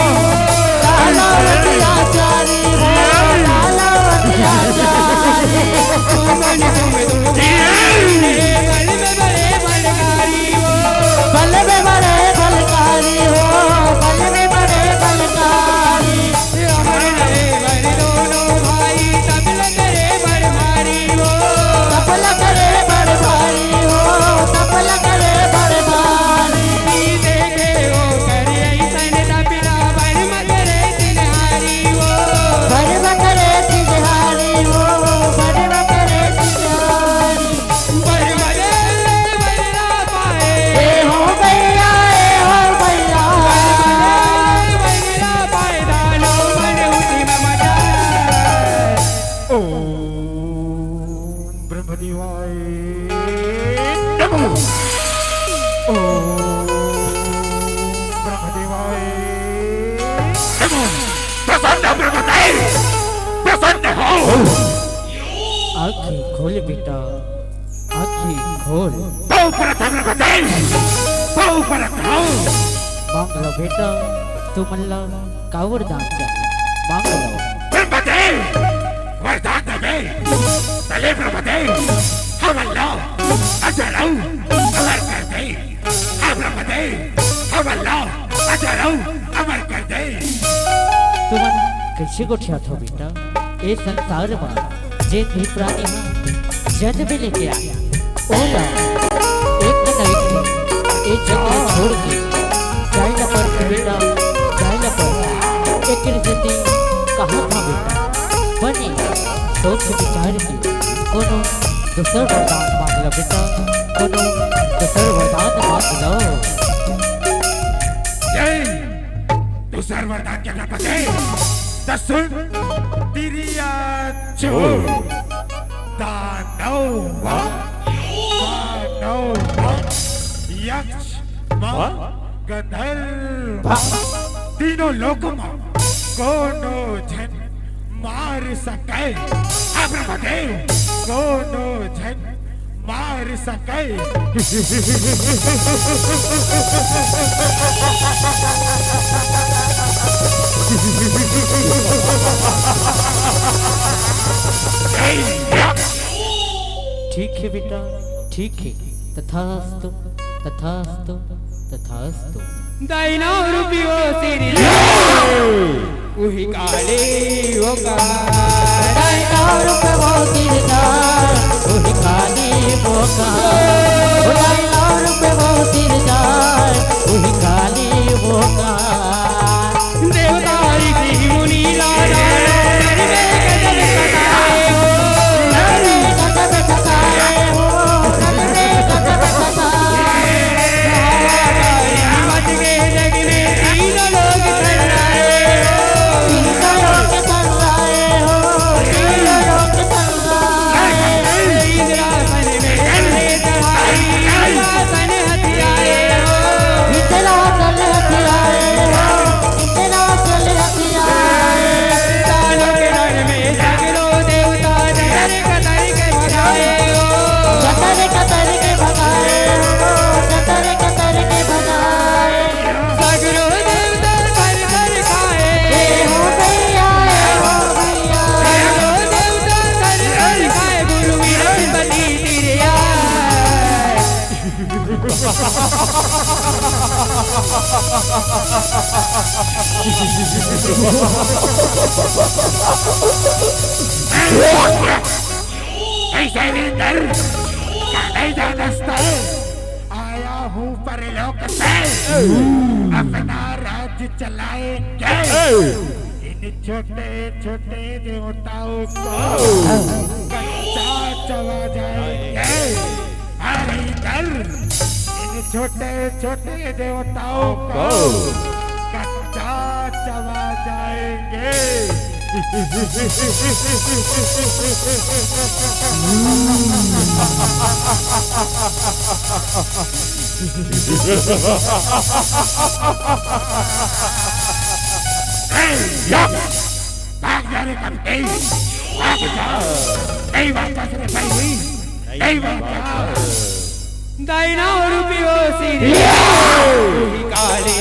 दानव अत्याचारी हो, दानव अत्याचारी। तुमन तुम तुम बल में बड़े बलकारी हो। बल में बड़े बलकारी हो, बल में बड़े बलकारी। अमर रहे बर दोनों भाई, तपल करे बर भारी हो। तपल करे बर भारी हो, तपल करे बर भारी। जी देखे वो करे ऐसन तपिला, बर मकरे तिनहारी हो। बर मकरे तिनहारी हो, बर मकरे तिनहारी। ए हो भैया, ए हो भैया। ओम ब्रह्मदेवाय नमः। ओम ब्रह्मदेवाय नमः। प्रसन्न ब्रह्मदेव, प्रसन्न हो। आँखी खोल बेटा, आँखी खोल। पाँव परत हंव ब्रह्मदेव, पाँव परत हंव। मांग लो बेटा, तुमन ला का वरदान चाही, मांग लो। ब्रह्मदेव, वरदान देबे, तले ब्रह्मदेव, हमन ला अजर अउ अमर कर दे। हाँ ब्रह्मदेव, हमन ला अजर अउ अमर कर दे। तुमन कइसे गोठियाथव बेटा? ए संसार म जेन भी प्राणी ह जन्म लेके आय, ओला एक न एक दिन ए जग ल छोड़ के जाय ल परथे बेटा, जाय ल परथे। एकर सेती कहत हंव बेटा, बने सोच विचार के कोनो दूसर वरदान मांग ल बेटा, कोनो दूसर वरदान मांग ल। जय दूसर वरदान के गणपति। त सुन, तिरिया चोर, दानव, दानव, यक्ष, म, गंधर्व, तीनों लोक म कोनो झन मार सकय। हाँ ब्रह्मदेव, कोनो झन मार सकय। ठीक हे बेटा, ठीक हे। तथास्तु, तथास्तु, तथास्तु। दाई नाव रूपी वो सिरजाय, उही काली वो का। दाई नाव रूपी वो सिरजाय, उही काली वो का। दाई नाव रूपी वो सिरजाय, उही काली वो का। देवता ऋषि मुनि लाला, नर में गजब सताए हो। नर में गजब सताए हो, नर में गजब सताए। हाहाकार मच गए जग में, तीनों लोग थर्राए हो। तीनों लोग थर्राए हो, तीनों लोग थर्राए। इंद्रासन में चढ़े चढ़ाई, इंद्रासन हथियाए हो। इंद्रासन हथियाए हो। दानव के रण में सगरो देवता, जतर कतर के भगाए हो। जतर कतर के भगाए हो, जतर कतर के भगाए। सगरो देवता थर थर कांपे। ए हो भैया, ए हो भैया। सगरो देवता थर थर कांपे, गुरु बृहस्पति तिरिया। कइसे रे इंदर? का नइ जानस तैं? आया हूँ परलोक से, अपना राज चलाएंगे। इन छोटे छोटे देवताओं को कच्चा चबा जाएंगे। अरे इंदर, इन छोटे छोटे देवताओं को चबा जाएंगे। ए, या! भाग जा रे कमती, भाग जा। नहीं वापस रे भाई, नहीं वापस। दाई नाव रूपी वो सिर, या! उही काली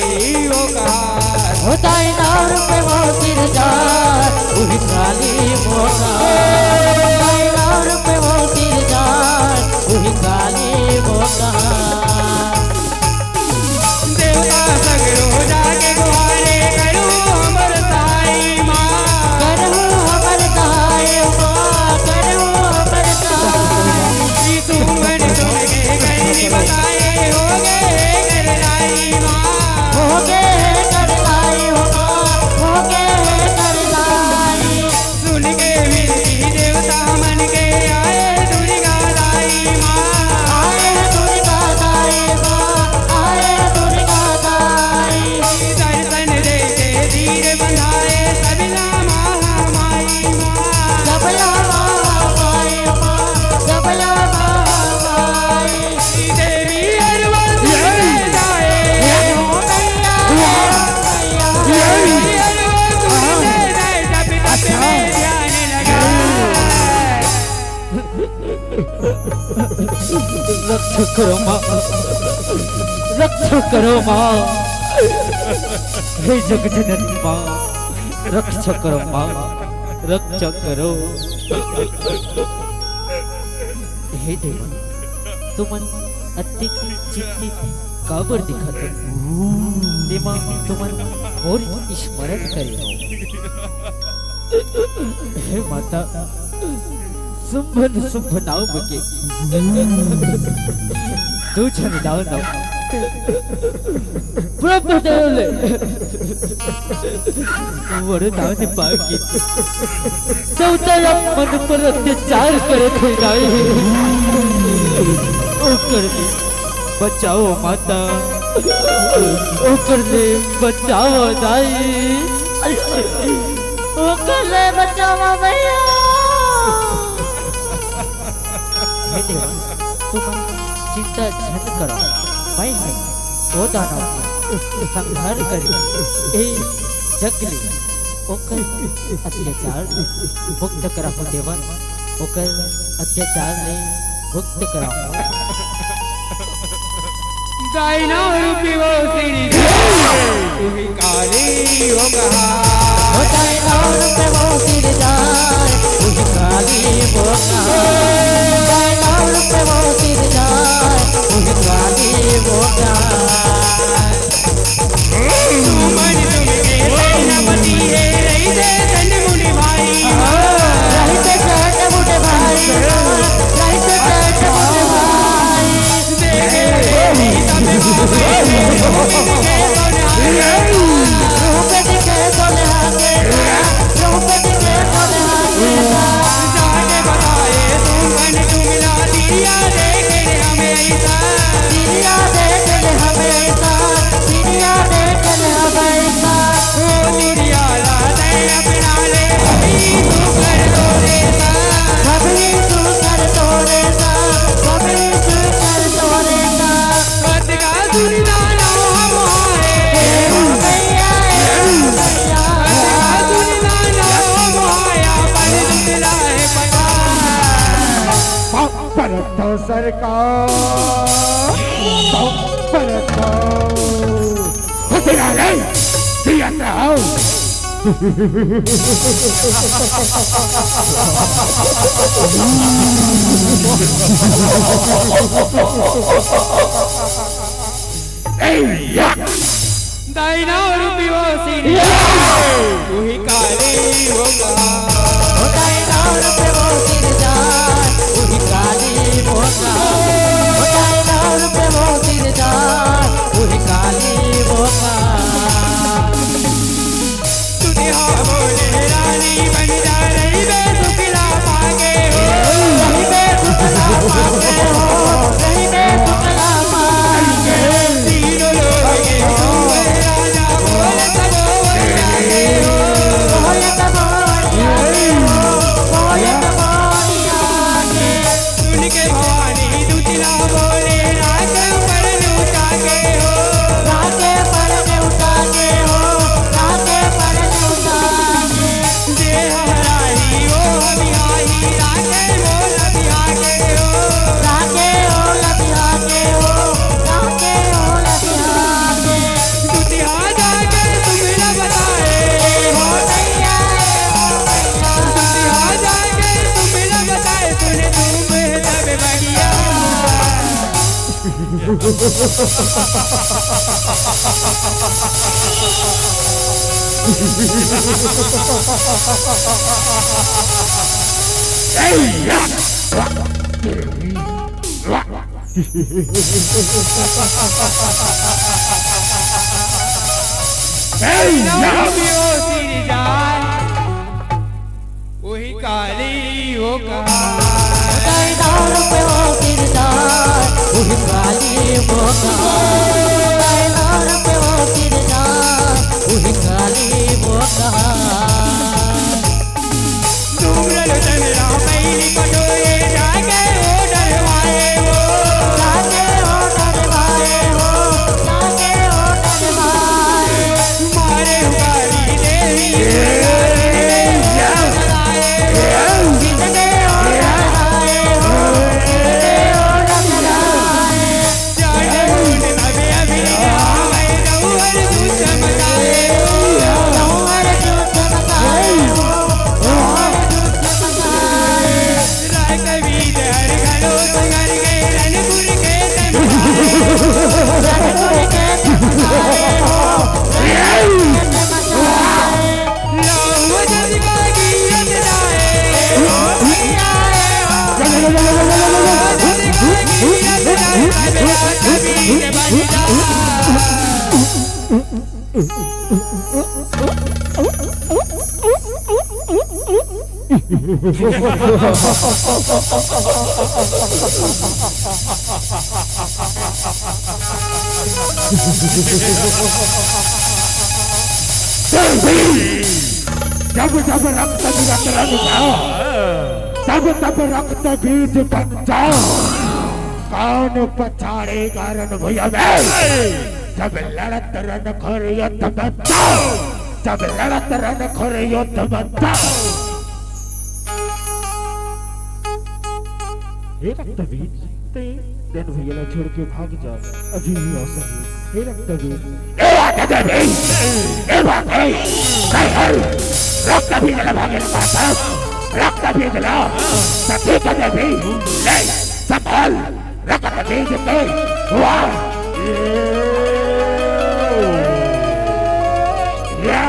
वो कहार। हो दाई नाव रूपी वो सिरजार, उही काली वो कहार। दाई नाव रूपी वो सिरजार, उही काली वो कहार। देवता सगरो जाके गुहारे, करू हमर दाई माँ। करू हमर दाई माँ, करू हमर दाई। ई सुमन सुन के गई बताए, हो गे करलाई माँ। हो गे करलाई हो माँ, हो गे करलाई। सुन के विनती देवता मन के, आए दुर्गा दाई माँ। आए दुर्गा दाई माँ, आए दुर्गा दाई। दर्शन देते धीर बंधाए, सबला महामाई माँ। सबला महामाई माँ, सबला महामाई। देवी अरवा सुन जाए। रक्षा करो माँ, रक्षा करो माँ, हे जगजननी माँ, रक्षा करो माँ, रक्षा करो। हे देवा, तुमन अतिक चिंतित काबर दिखत हो? तेमा तुमन मोर स्मरण करे हो। हे माता, शुंभ न शुंभ नाम के दू झन दानव ब्रह्मदेव ले वरदान पाके चौदह मन पर अत्याचार करत हे दाई। ओकर ले बचाओ माता, ओकर ले बचाओ दाई, ओकर ले बचाओ भैया। हे देवा, तुमन चिंता झन करो, मैं हूँ ओ दानव के संहार करी, ए जग ले ओकर अत्याचार मुक्त कराहूँ देवा, ओकर अत्याचार ले मुक्त कराहूँ। दाई नाव रूपी वो सिरजार, उही काली वो कहार। ओ दाई नाव रूपी वो सिरजार, उही काली वो कहार। दाई नाव रूपी वो सिरजार, उही काली वो कहार। सुमन तुमके सेनापति हे, रहिथे चंड मुनि भाई। रहिथे चंड मुनि भाई, रहिथे चंड मुनि भाई। देखे देवी सब भावे, रूप दिखे सोनहार। रूप दिखे सोनहार, रूप दिखे सोनहार। जाके बताए सुमन तुमला, तिरिया देखे हमेशा। तिरिया देखे हमेशा, तिरिया देखे हमेशा। ओ तिरिया ला दे अपना ले, सभी सुख कर तोरे सा। सभी सुख कर तोरे सा, सभी सुख कर तोरे सा। कतका सुनना ना हमारे। हे भैया, हे भैया। कतका सुनना ना हमारे, अपन जितना है पता। परत हो सरकार, परत हो। हथियार है, दिया था। ए, या। दाई नाव रूपी वो सिरजार, उही काली वो कहार। ओ दाई नाव रूपी वो सिरजार, उही काली वो कहार। ओ दाई नाव रूपी वो सिरजार, उही काली वो कहार। सुनिहा बोले रानी बन जा, रहिबे सुखला पाके हो। रहिबे सुखला पाके हो, रहिबे सुखला पाके। तीनों लोग के तू है राजा, बोल सरोवर ए, ना। उही काली हो कहा। दाई दारू पे हो किरदार, उही काली हो कहा। दाई दारू पे हो किरदार, उही काली हो कहा। डूमरल चंद्रा मैली पटोए, जाके ओ डरवाए हो। जाके ओ डरवाए हो, जाके ओ डरवाए। मारे उगारी देवी। जब जब रक्त गिरत रन था, तब तब रक्त बीज बन जा। कौन पछाड़ेगा रण भुइयां में? जब लड़त रन खुर युद्ध बन जा, जब लड़त रन खुर युद्ध बन जा। हे रक्तबीज, तें रण भुइयां ला छोड़ के भाग जा, अभी ही अवसर हे। हे रक्तबीज। ए बात है देवी, ए बात है, नहीं हर रक्तबीज ला भागे ला पाता, रक्तबीज ला सती का देवी, ले, संभाल, रक्तबीज के, वाह। या।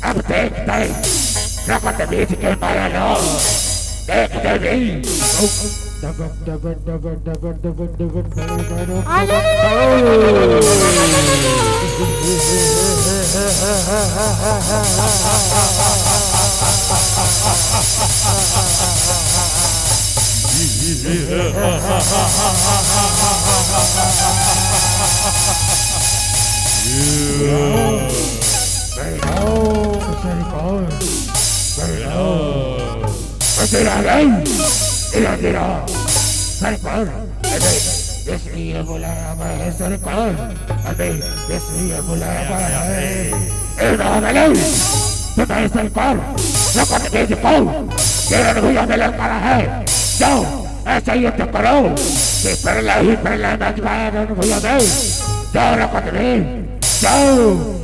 अब देख, देख, रक्तबीज के माया लो। देख देवी। सरकार, सरकार। अबे, इसलिए बुलाया गया है सरकार, अबे, इसलिए बुलाया गया है। ए रावण, तुम्हें सरकार, रक्तबीज को किरण भुइयां में ललकारा है। जाओ, ऐसा युद्ध करो कि प्रलय ही प्रलय मच जाए रण भुइयां में। जाओ रक्तबीज, जाओ।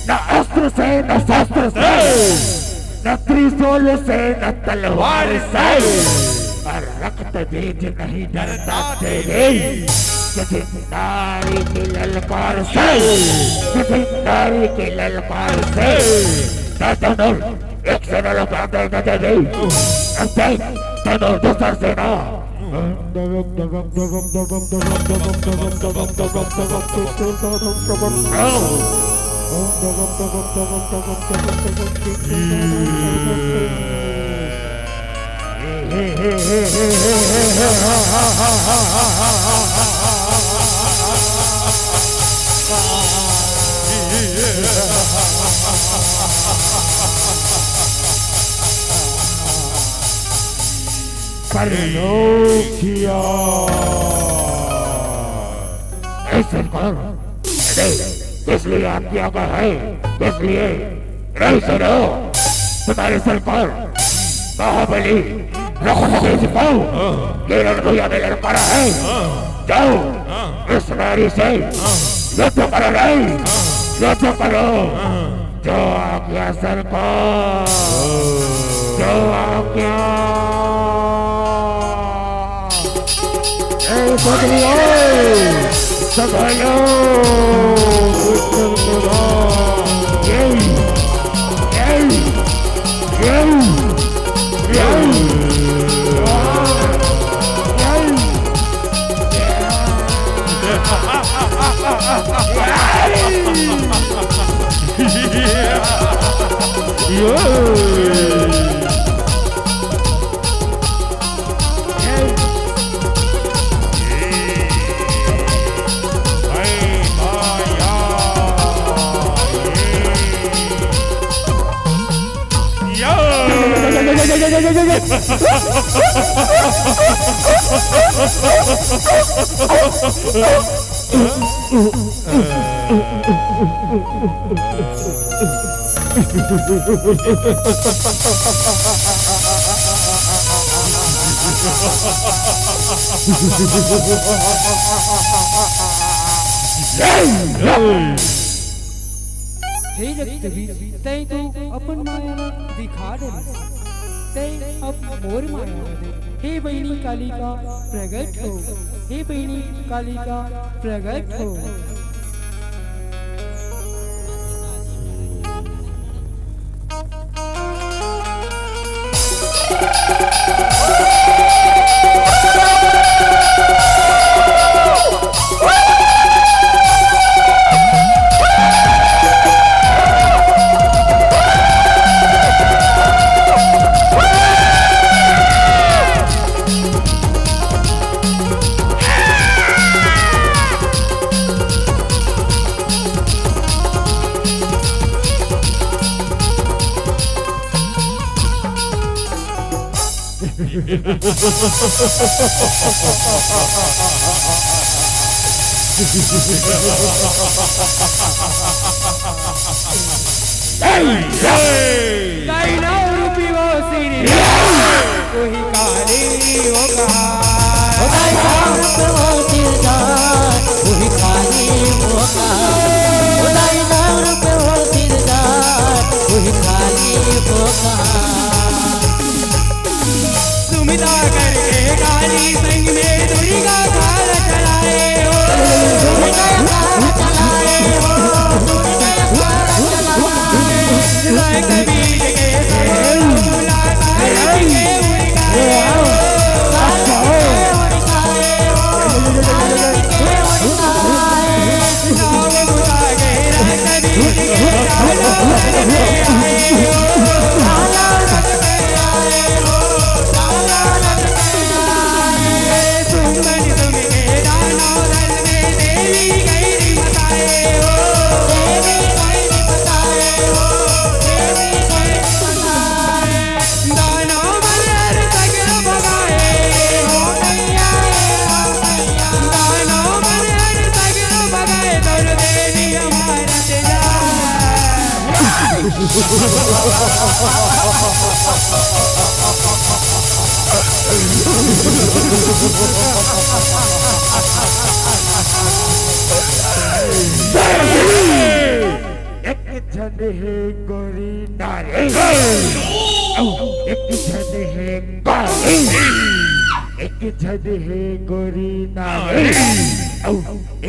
न अस्त्र से, न शस्त्र से, न त्रिशूल से, न तलवार से, और रक्त बीज नहीं डरता तेरे। किसी नारी की ललकार से, किसी नारी की ललकार से, न धनुष एक सेना लगा दे गजबी। अब देख, तनु दूसर सेना। परलोकिया। ऐ सरकार, किस लिए आज्ञा का है? किस लिए? ऐ सुनो, तुम्हारे सरकार, बाहुबली रघुपति जी को ये रणभूमि में ललकारा है। जाओ, इस नारी से युद्ध करो, नहीं, युद्ध करो। जो आज्ञा सरकार, जो आज्ञा। ए बदलियो, संभालो। ये, ये, ये, ये, ये। हे रक्तवीर, तैं तो अपन माया ला दिखा डरिस, तैं अब मोर माया ला दे। हे बहिनी कालिका, प्रगट हो। हे बहिनी कालिका, प्रगट हो। ताई नाम रूपी वो सिरी, वही काली वो कहा। ओ ताई नाम रूपी वो सिरदार, वही काली वो कहा। ओ ताई नाम रूपी वो सिरदार, वही काली वो कहा। सुमिता करके काली संग में दुर्गा धार चलाए हो। दुर्गा धार चलाए हो। दुर्गा धार चलाए हो। राय कबीर के संग में मुलाकात करके उनका एक झन हे गोरी नारी, अउ एक झन हे काली। एक झन हे गोरी नारी, अउ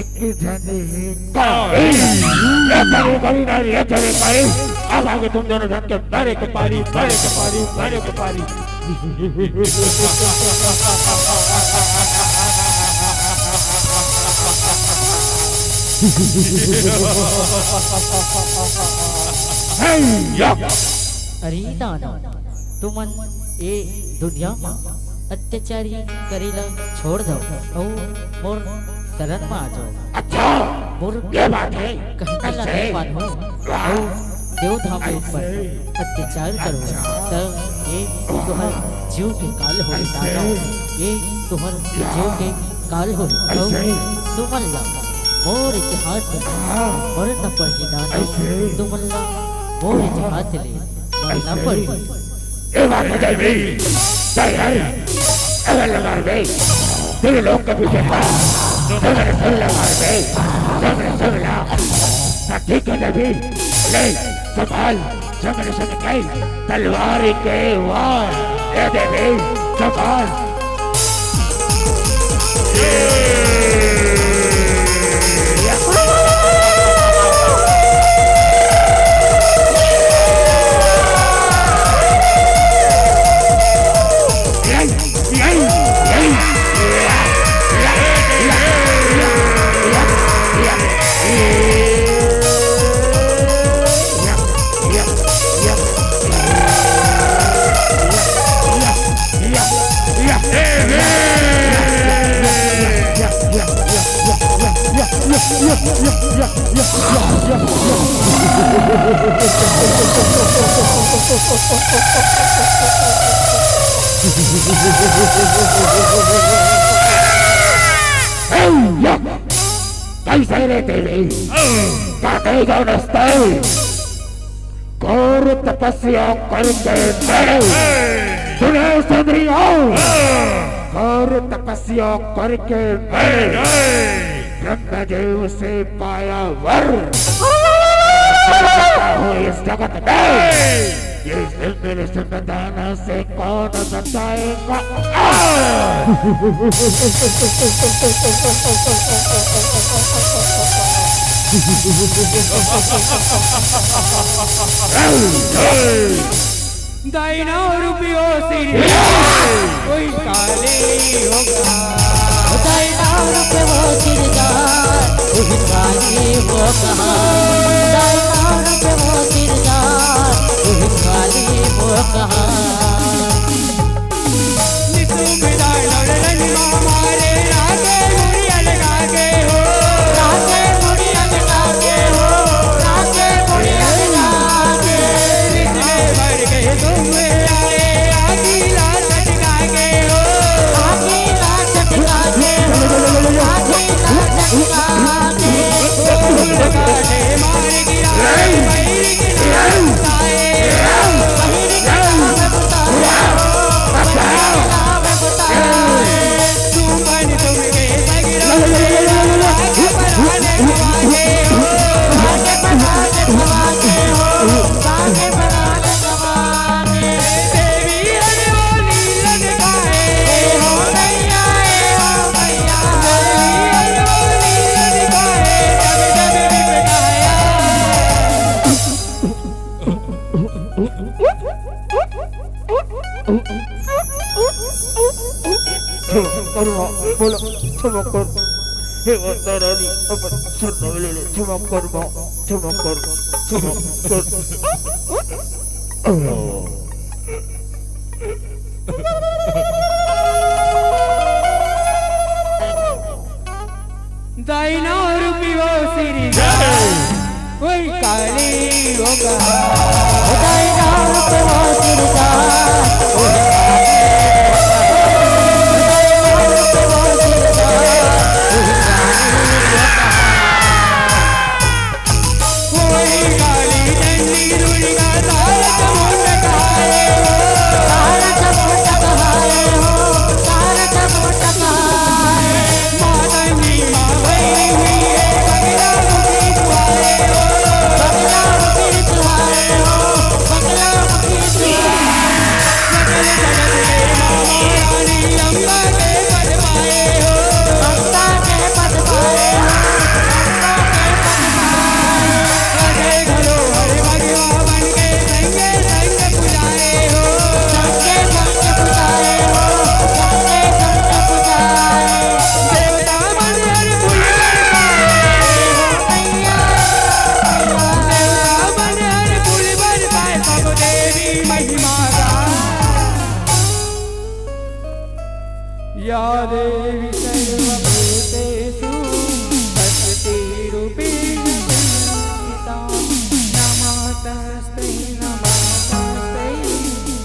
एक झन हे काली। ये झन हे गोरी नारी, ये झन हे काली। अब आगे तुम दोनों झन के मरे के पारी, मरे के पारी, मरे के पारी। हे या। अरे दानव, तुमन ए दुनिया म अत्याचारी करे ला छोड़ दव अउ मोर शरण म आ जाव। अच्छा, मोर ये बात हे। कहना ला कैसे? नहीं मानहू अउ देवधाम के ऊपर कैसे? अत्याचार करहू, अच्छा। त ये तुहर जीव के काल होही। ऐसे? दानव, ये तुहर या। जीव के काल होही। अउ ऐसे? तुमन ला मोर इतिहास में हाँ। मरना पड़ही दानव। ऐसे? तुमन ला मोर इतिहास ले मरना ऐसे? पड़ही। ए बात हे देवी, जय हे, अगर लगा बे, तेरे लोग के पीछे था, जंगल सुन लगा बे, जंगल सुन ला, हाँ, ठीक हे देवी, ले, संभाल, जंगल सुन के, तलवार के वार, ए देवी, संभाल। कैसे रे देवी? काटे जान स्टाइल। घोर तपस्या करके मैं, सुनो सुंदरी, आओ। घोर तपस्या करके मैं ब्रह्मदेव से पाया वर। हो इस जगत में ये सिंह सिंह दाना से कौन बचाएगा? दाई नाव रुपयो सिर, कोई काली होगा। दाई नाव रुपयो सिर, कोई काली होगा। दाई नाव रुपयो सिर, कोई काली होगा। क्षमा कर माँ, बोला, क्षमा कर। हे माता रानी, अपन शरण में ले ले, क्षमा कर माँ, क्षमा कर, क्षमा कर। दाई नाव रुपयो सिर, कोई काली होगा। दाई नाव रुपयो सिर, कोई काली होगा। दाई नाव रुपयो सिर, कोई काली होगा। कोई काली डंडी दुर्गा ताल या देवी सर्वभूतेषु शक्तिरूपेण संस्थिता। नमस्तस्मै, नमस्तस्मै,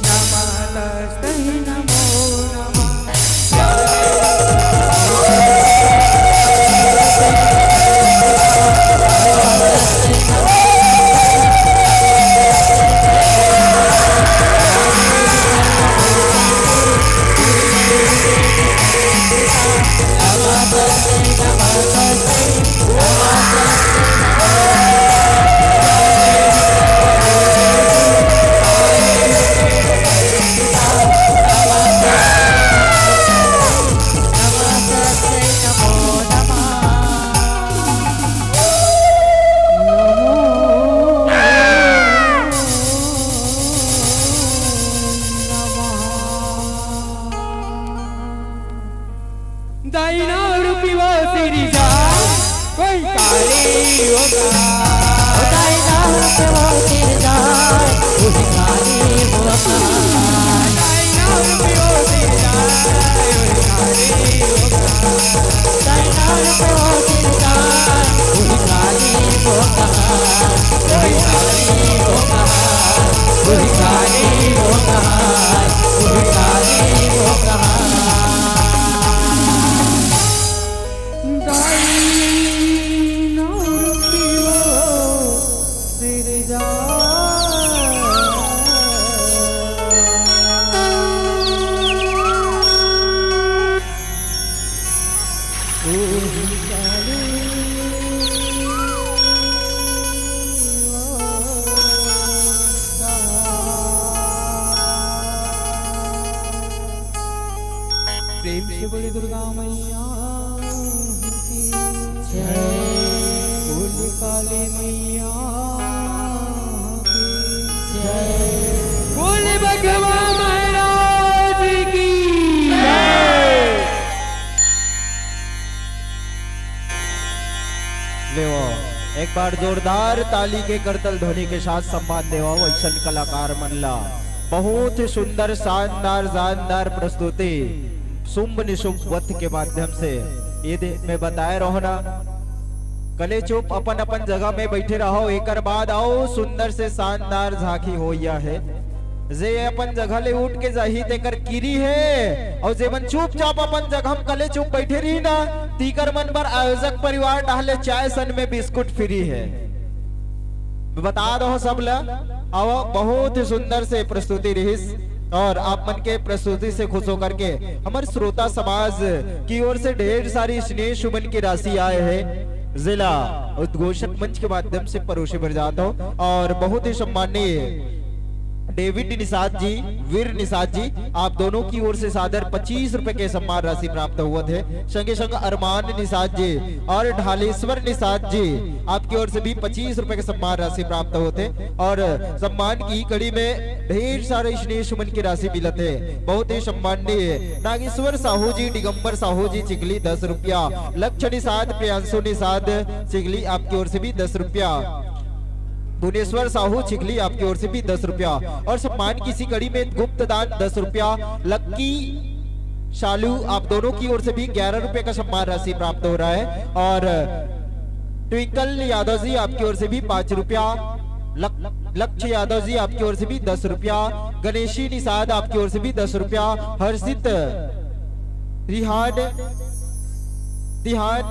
नमस्तस्मै नमो नमः। दाई नाव रूपी वो सिरजा, कोई काली वो का। दाई नाव रूपी वो सिरजा, कोई काली वो का। दाई नाव रूपी वो सिरजा, कोई काली वो का। दाई नाव रूपी वो सिरजा, कोई काली वो का। कोई काली वो का। कोई काली वो का। कोई काली वो का। प्रेम से बोले दुर्गा मैया की जय। बोले काली मैया की जय। बोले बघवा महाराज की जय। लेवा, एक बार जोरदार ताली के करतल ध्वनि के साथ सम्मान देवा वैसन कलाकार मन ला। बहुत ही सुंदर, शानदार, जानदार प्रस्तुति शुंभ निशुंभ वध के माध्यम से। ये दे, मैं बताए रहो ना, कले चुप अपन अपन जगह में बैठे रहो, एकर बाद आओ सुंदर से शानदार झांकी होइया है। जे अपन जगह ले उठ के जाही तेकर किरी है, और जे मन चुपचाप अपन जगह में कले चुप बैठे रही ना, तीकर मन बर आयोजक परिवार डाहले चाय सन में बिस्कुट फ्री है। बता दो सब ला। अब बहुत ही सुंदर से प्रस्तुति रहिस और आप मन के प्रस्तुति से खुश होकर के हमर श्रोता समाज की ओर से ढेर सारी स्नेह सुमन की राशि आए है, जिला उद्घोषक मंच के माध्यम से परोसे बर जात हो। और बहुत ही सम्माननीय डेविड निषाद जी, वीर निषाद जी, आप दोनों की ओर से सादर पच्चीस रुपए के सम्मान राशि प्राप्त हुआ थे। संगे संग अरमान निषाद जी और ढालेश्वर निषाद जी, आपकी ओर से भी पच्चीस रुपए के सम्मान राशि प्राप्त होते। और सम्मान की कड़ी में ढेर सारे स्नेह सुमन की राशि मिलत है। बहुत ही सम्माननीय नागेश्वर साहू जी, दिगंबर साहू जी चिखली दस रुपया, लक्ष्य निषाद, प्रियांशु निषाद चिखली आपकी ओर से भी दस रुपया, भुवनेश्वर साहू चिखली आपकी ओर से भी दस रुपया। और सम्मान की इसी कड़ी में गुप्त दान दस रुपया, लक्की शालू आप दोनों की ओर से भी ग्यारह रुपए का सम्मान राशि प्राप्त हो रहा है। और ट्विंकल यादव जी आपकी ओर से भी पाँच रुपया, लक-, लक्ष्य यादव जी आपकी ओर से भी दस रुपया, गणेशी निषाद आपकी ओर से भी दस रुपया, हर्षित रिहान, रिहान,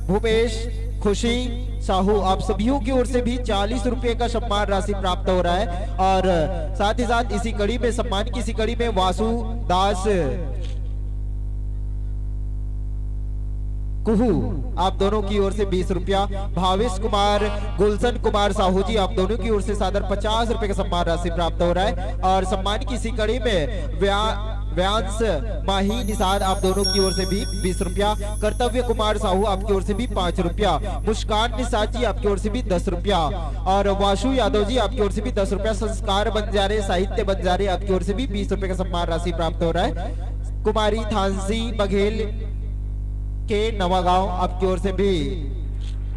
भूपेश, खुशी, साहू, आप सभी की ओर से भी चालीस रुपए का सम्मान राशि प्राप्त हो रहा है। और साथ ही साथ इसी कड़ी में, सम्मान की इसी कड़ी में वासु दास कुहू आप दोनों की ओर से बीस रुपया, भावेश कुमार, गुलशन कुमार साहू जी आप दोनों की ओर से सादर पचास रुपए का सम्मान राशि प्राप्त हो रहा है। और सम्मान की इसी कड़ी में व्या व्यांश माही निषाद आप दोनों की ओर से भी बीस रुपया, कर्तव्य कुमार साहू आपकी ओर से भी पाँच रुपया, मुस्कान निषाद जी आपकी ओर से भी दस रुपया और वासु यादव जी आपकी ओर से भी दस रुपया। संस्कार बंजारे, साहित्य बंजारे आपकी ओर से भी बीस रुपए का सम्मान राशि प्राप्त हो रहा है। कुमारी थांसी बघेल के नवागांव आपकी ओर से भी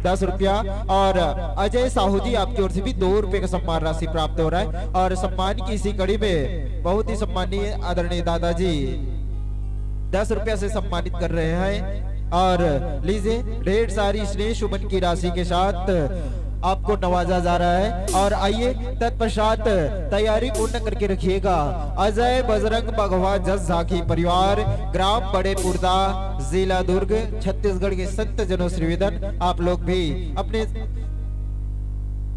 दस रुपया और अजय साहू जी आपकी ओर से भी दो रुपए का सम्मान राशि प्राप्त हो रहा है। और सम्मान की इसी कड़ी में बहुत ही सम्माननीय आदरणीय दादाजी दस रुपया से सम्मानित कर रहे हैं। और लीजिए, ढेर सारी स्नेह सुमन की राशि के साथ आपको नवाजा जा रहा है। और आइए, तत्पश्चात तैयारी पूर्ण करके रखिएगा। अजय बजरंग बघवा जस झांकी परिवार, ग्राम बड़े पुरदा, जिला दुर्ग, छत्तीसगढ़ के संत जनों से निवेदन, आप लोग भी अपने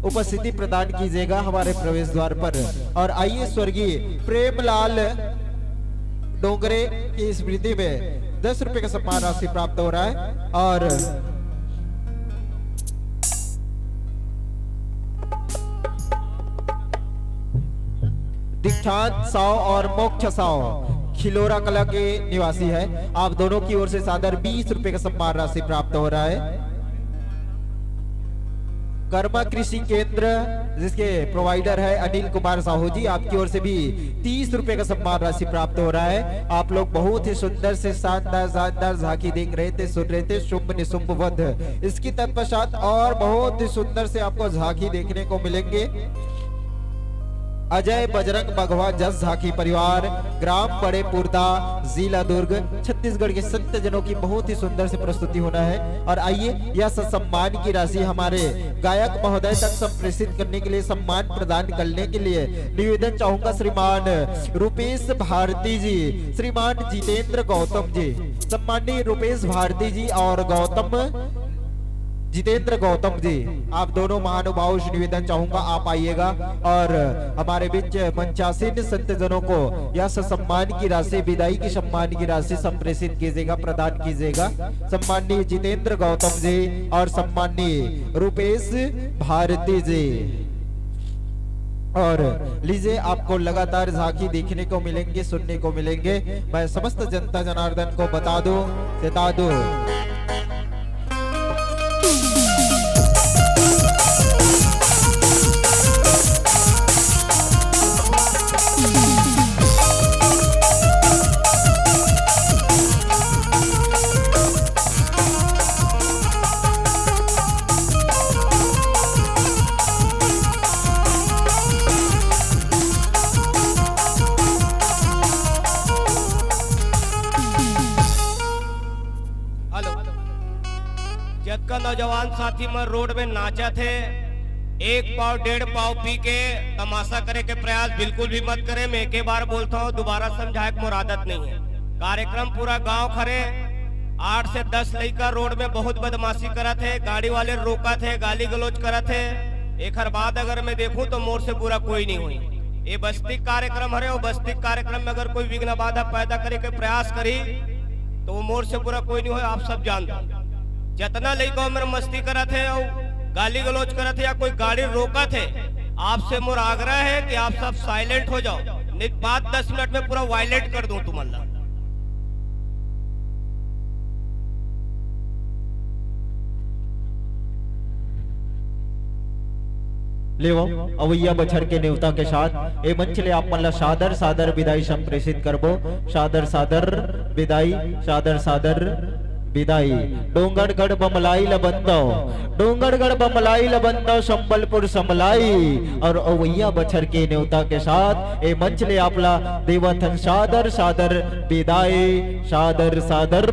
उपस्थिति प्रदान कीजिएगा हमारे प्रवेश द्वार पर। और आइए, स्वर्गीय प्रेमलाल डोंगरे की स्मृति में दस रुपए का सम्मान राशि प्राप्त हो रहा है। और दीक्षांत साव और मोक्ष साव खिलोरा कला के निवासी है, आप दोनों की ओर से सादर बीस रुपए का सम्मान राशि प्राप्त हो रहा है। कर्मा कृषि केंद्र, जिसके प्रोवाइडर है अनिल कुमार साहू जी, आपकी ओर से भी तीस रुपए का सम्मान राशि प्राप्त हो रहा है। आप लोग बहुत ही सुंदर से शानदार शानदार झांकी देख रहे थे, सुन रहे थे, शुंभ निशुंभ वध। इसकी तत्पश्चात और बहुत ही सुंदर से आपको झांकी देखने को मिलेंगे। अजय बजरंग बघवा जस झांकी परिवार, ग्राम बड़े पुरदा, जिला दुर्ग, छत्तीसगढ़ के संत जनों की बहुत ही सुंदर से प्रस्तुति होना है। और आइए, यह सम्मान की राशि हमारे गायक महोदय तक संप्रेषित करने के लिए, सम्मान प्रदान करने के लिए निवेदन चाहूंगा श्रीमान रूपेश भारती जी, श्रीमान जितेंद्र गौतम जी, सम्माननीय रूपेश भारती जी और गौतम, जितेंद्र गौतम जी, आप दोनों महानुभाव से निवेदन चाहूंगा, आप आइएगा और हमारे बीच मंचासीन संत जनों को यह सम्मान की राशि, विदाई की सम्मान की राशि संप्रेषित कीजिएगा, प्रदान कीजिएगा। सम्माननीय जितेंद्र गौतम जी और सम्माननीय रूपेश भारती जी। और लीजिए, आपको लगातार झांकी देखने को मिलेंगे, सुनने को मिलेंगे। मैं समस्त जनता जनार्दन को बता दूं, चेता दूं। हेलो, जतका नौजवान साथी मन रोड में नाचत हे, एक पाव डेढ़ पाव पी के तमाशा करे के प्रयास बिल्कुल भी मत करे। मैं एके बार बोलत हंव, दोबारा समझाए के मोर आदत नहीं है। कार्यक्रम पूरा गांव खरे, आठ से दस लइका रोड में बहुत बदमाशी करत हे, गाड़ी वाले रोकत हे, गाली गलौज करत हे। एकर बाद अगर मैं देखूं तो मोर से बुरा कोई नहीं होही। ये बस्ती कार्यक्रम हरे, वो बस्ती कार्यक्रम में अगर कोई विघ्न बाधा पैदा करे के प्रयास करही तो वो मोर से बुरा कोई नहीं होही, आप सब जानत हो। जतना लइका मन मस्ती करत हे अउ गाली गलौज करत हे या कोई गाड़ी रोकत हे, आपसे मोर आग्रह है कि आप सब साइलेंट हो जाओ, नहीं पाँच दस मिनट में पूरा वायलेंट कर दूं तुमन ला। लेवव, अवइया बछर के नेवता के साथ ए मंच ले आप मन ला सादर सादर विदाई संप्रेषित करबो। सादर सादर विदाई, सादर सादर विदाई। डोंगरगढ़ बमलाई ल बंदव, डोंगरगढ़ बमलाई ल बंदव, संबलपुर समलाई। और अवइया बछर के नेवता के साथ ए मंच ले आप ला देवत हन सादर सादर विदाई, सादर सादर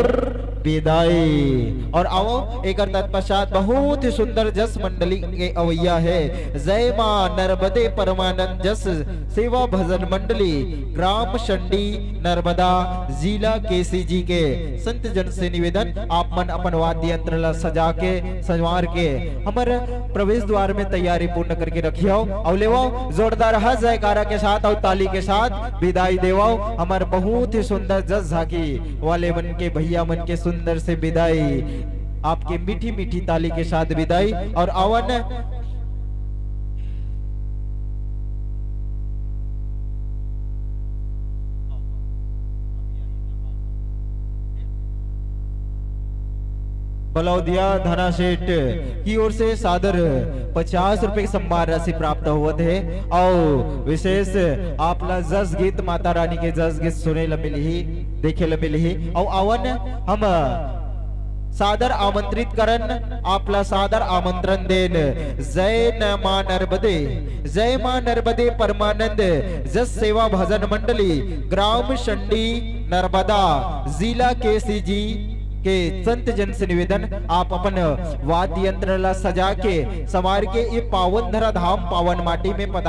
विदाई। और आवव, एकर तत्पश्चात बहुत ही सुंदर जस मंडली के अवइया है। जय माँ नर्मदे परमानंद जस सेवा भजन मंडली, ग्राम शंडी, नर्मदा, जिला केसीजी के संत जन से निवेदन, आप मन अपन वाद्य यंत्र ला सजा के, संवार के हमर प्रवेश द्वार में तैयारी पूर्ण करके रखिहव। अउ लेवव, जोरदार ह जयकारा के साथ अउ ताली के साथ विदाई देवव हमर बहुत ही सुंदर जस झांकी वाले मन के भैया मन के सुंदर से विदाई, आपके मीठी मीठी ताली के साथ विदाई। और आवन बलौदिया धना सेठ की ओर से सादर पचास रुपए के सम्मान राशि प्राप्त होवत हे। अउ विशेष आप ला जस गीत, माता रानी के जस गीत सुने ला मिलही, देखे ला मिलही। अउ आवन हम सादर आमंत्रित करन, आप ला सादर आमंत्रण देन। जय न माँ नर्मदे, जय माँ नर्मदे परमानंद जस सेवा भजन मंडली, ग्राम शंडी, नर्मदा जिला के सीजी के संत जन से निवेदन, आप अपन वाद्य यंत्र ला सजा के संवार के ये पावन धरा धाम पावन माटी में पधार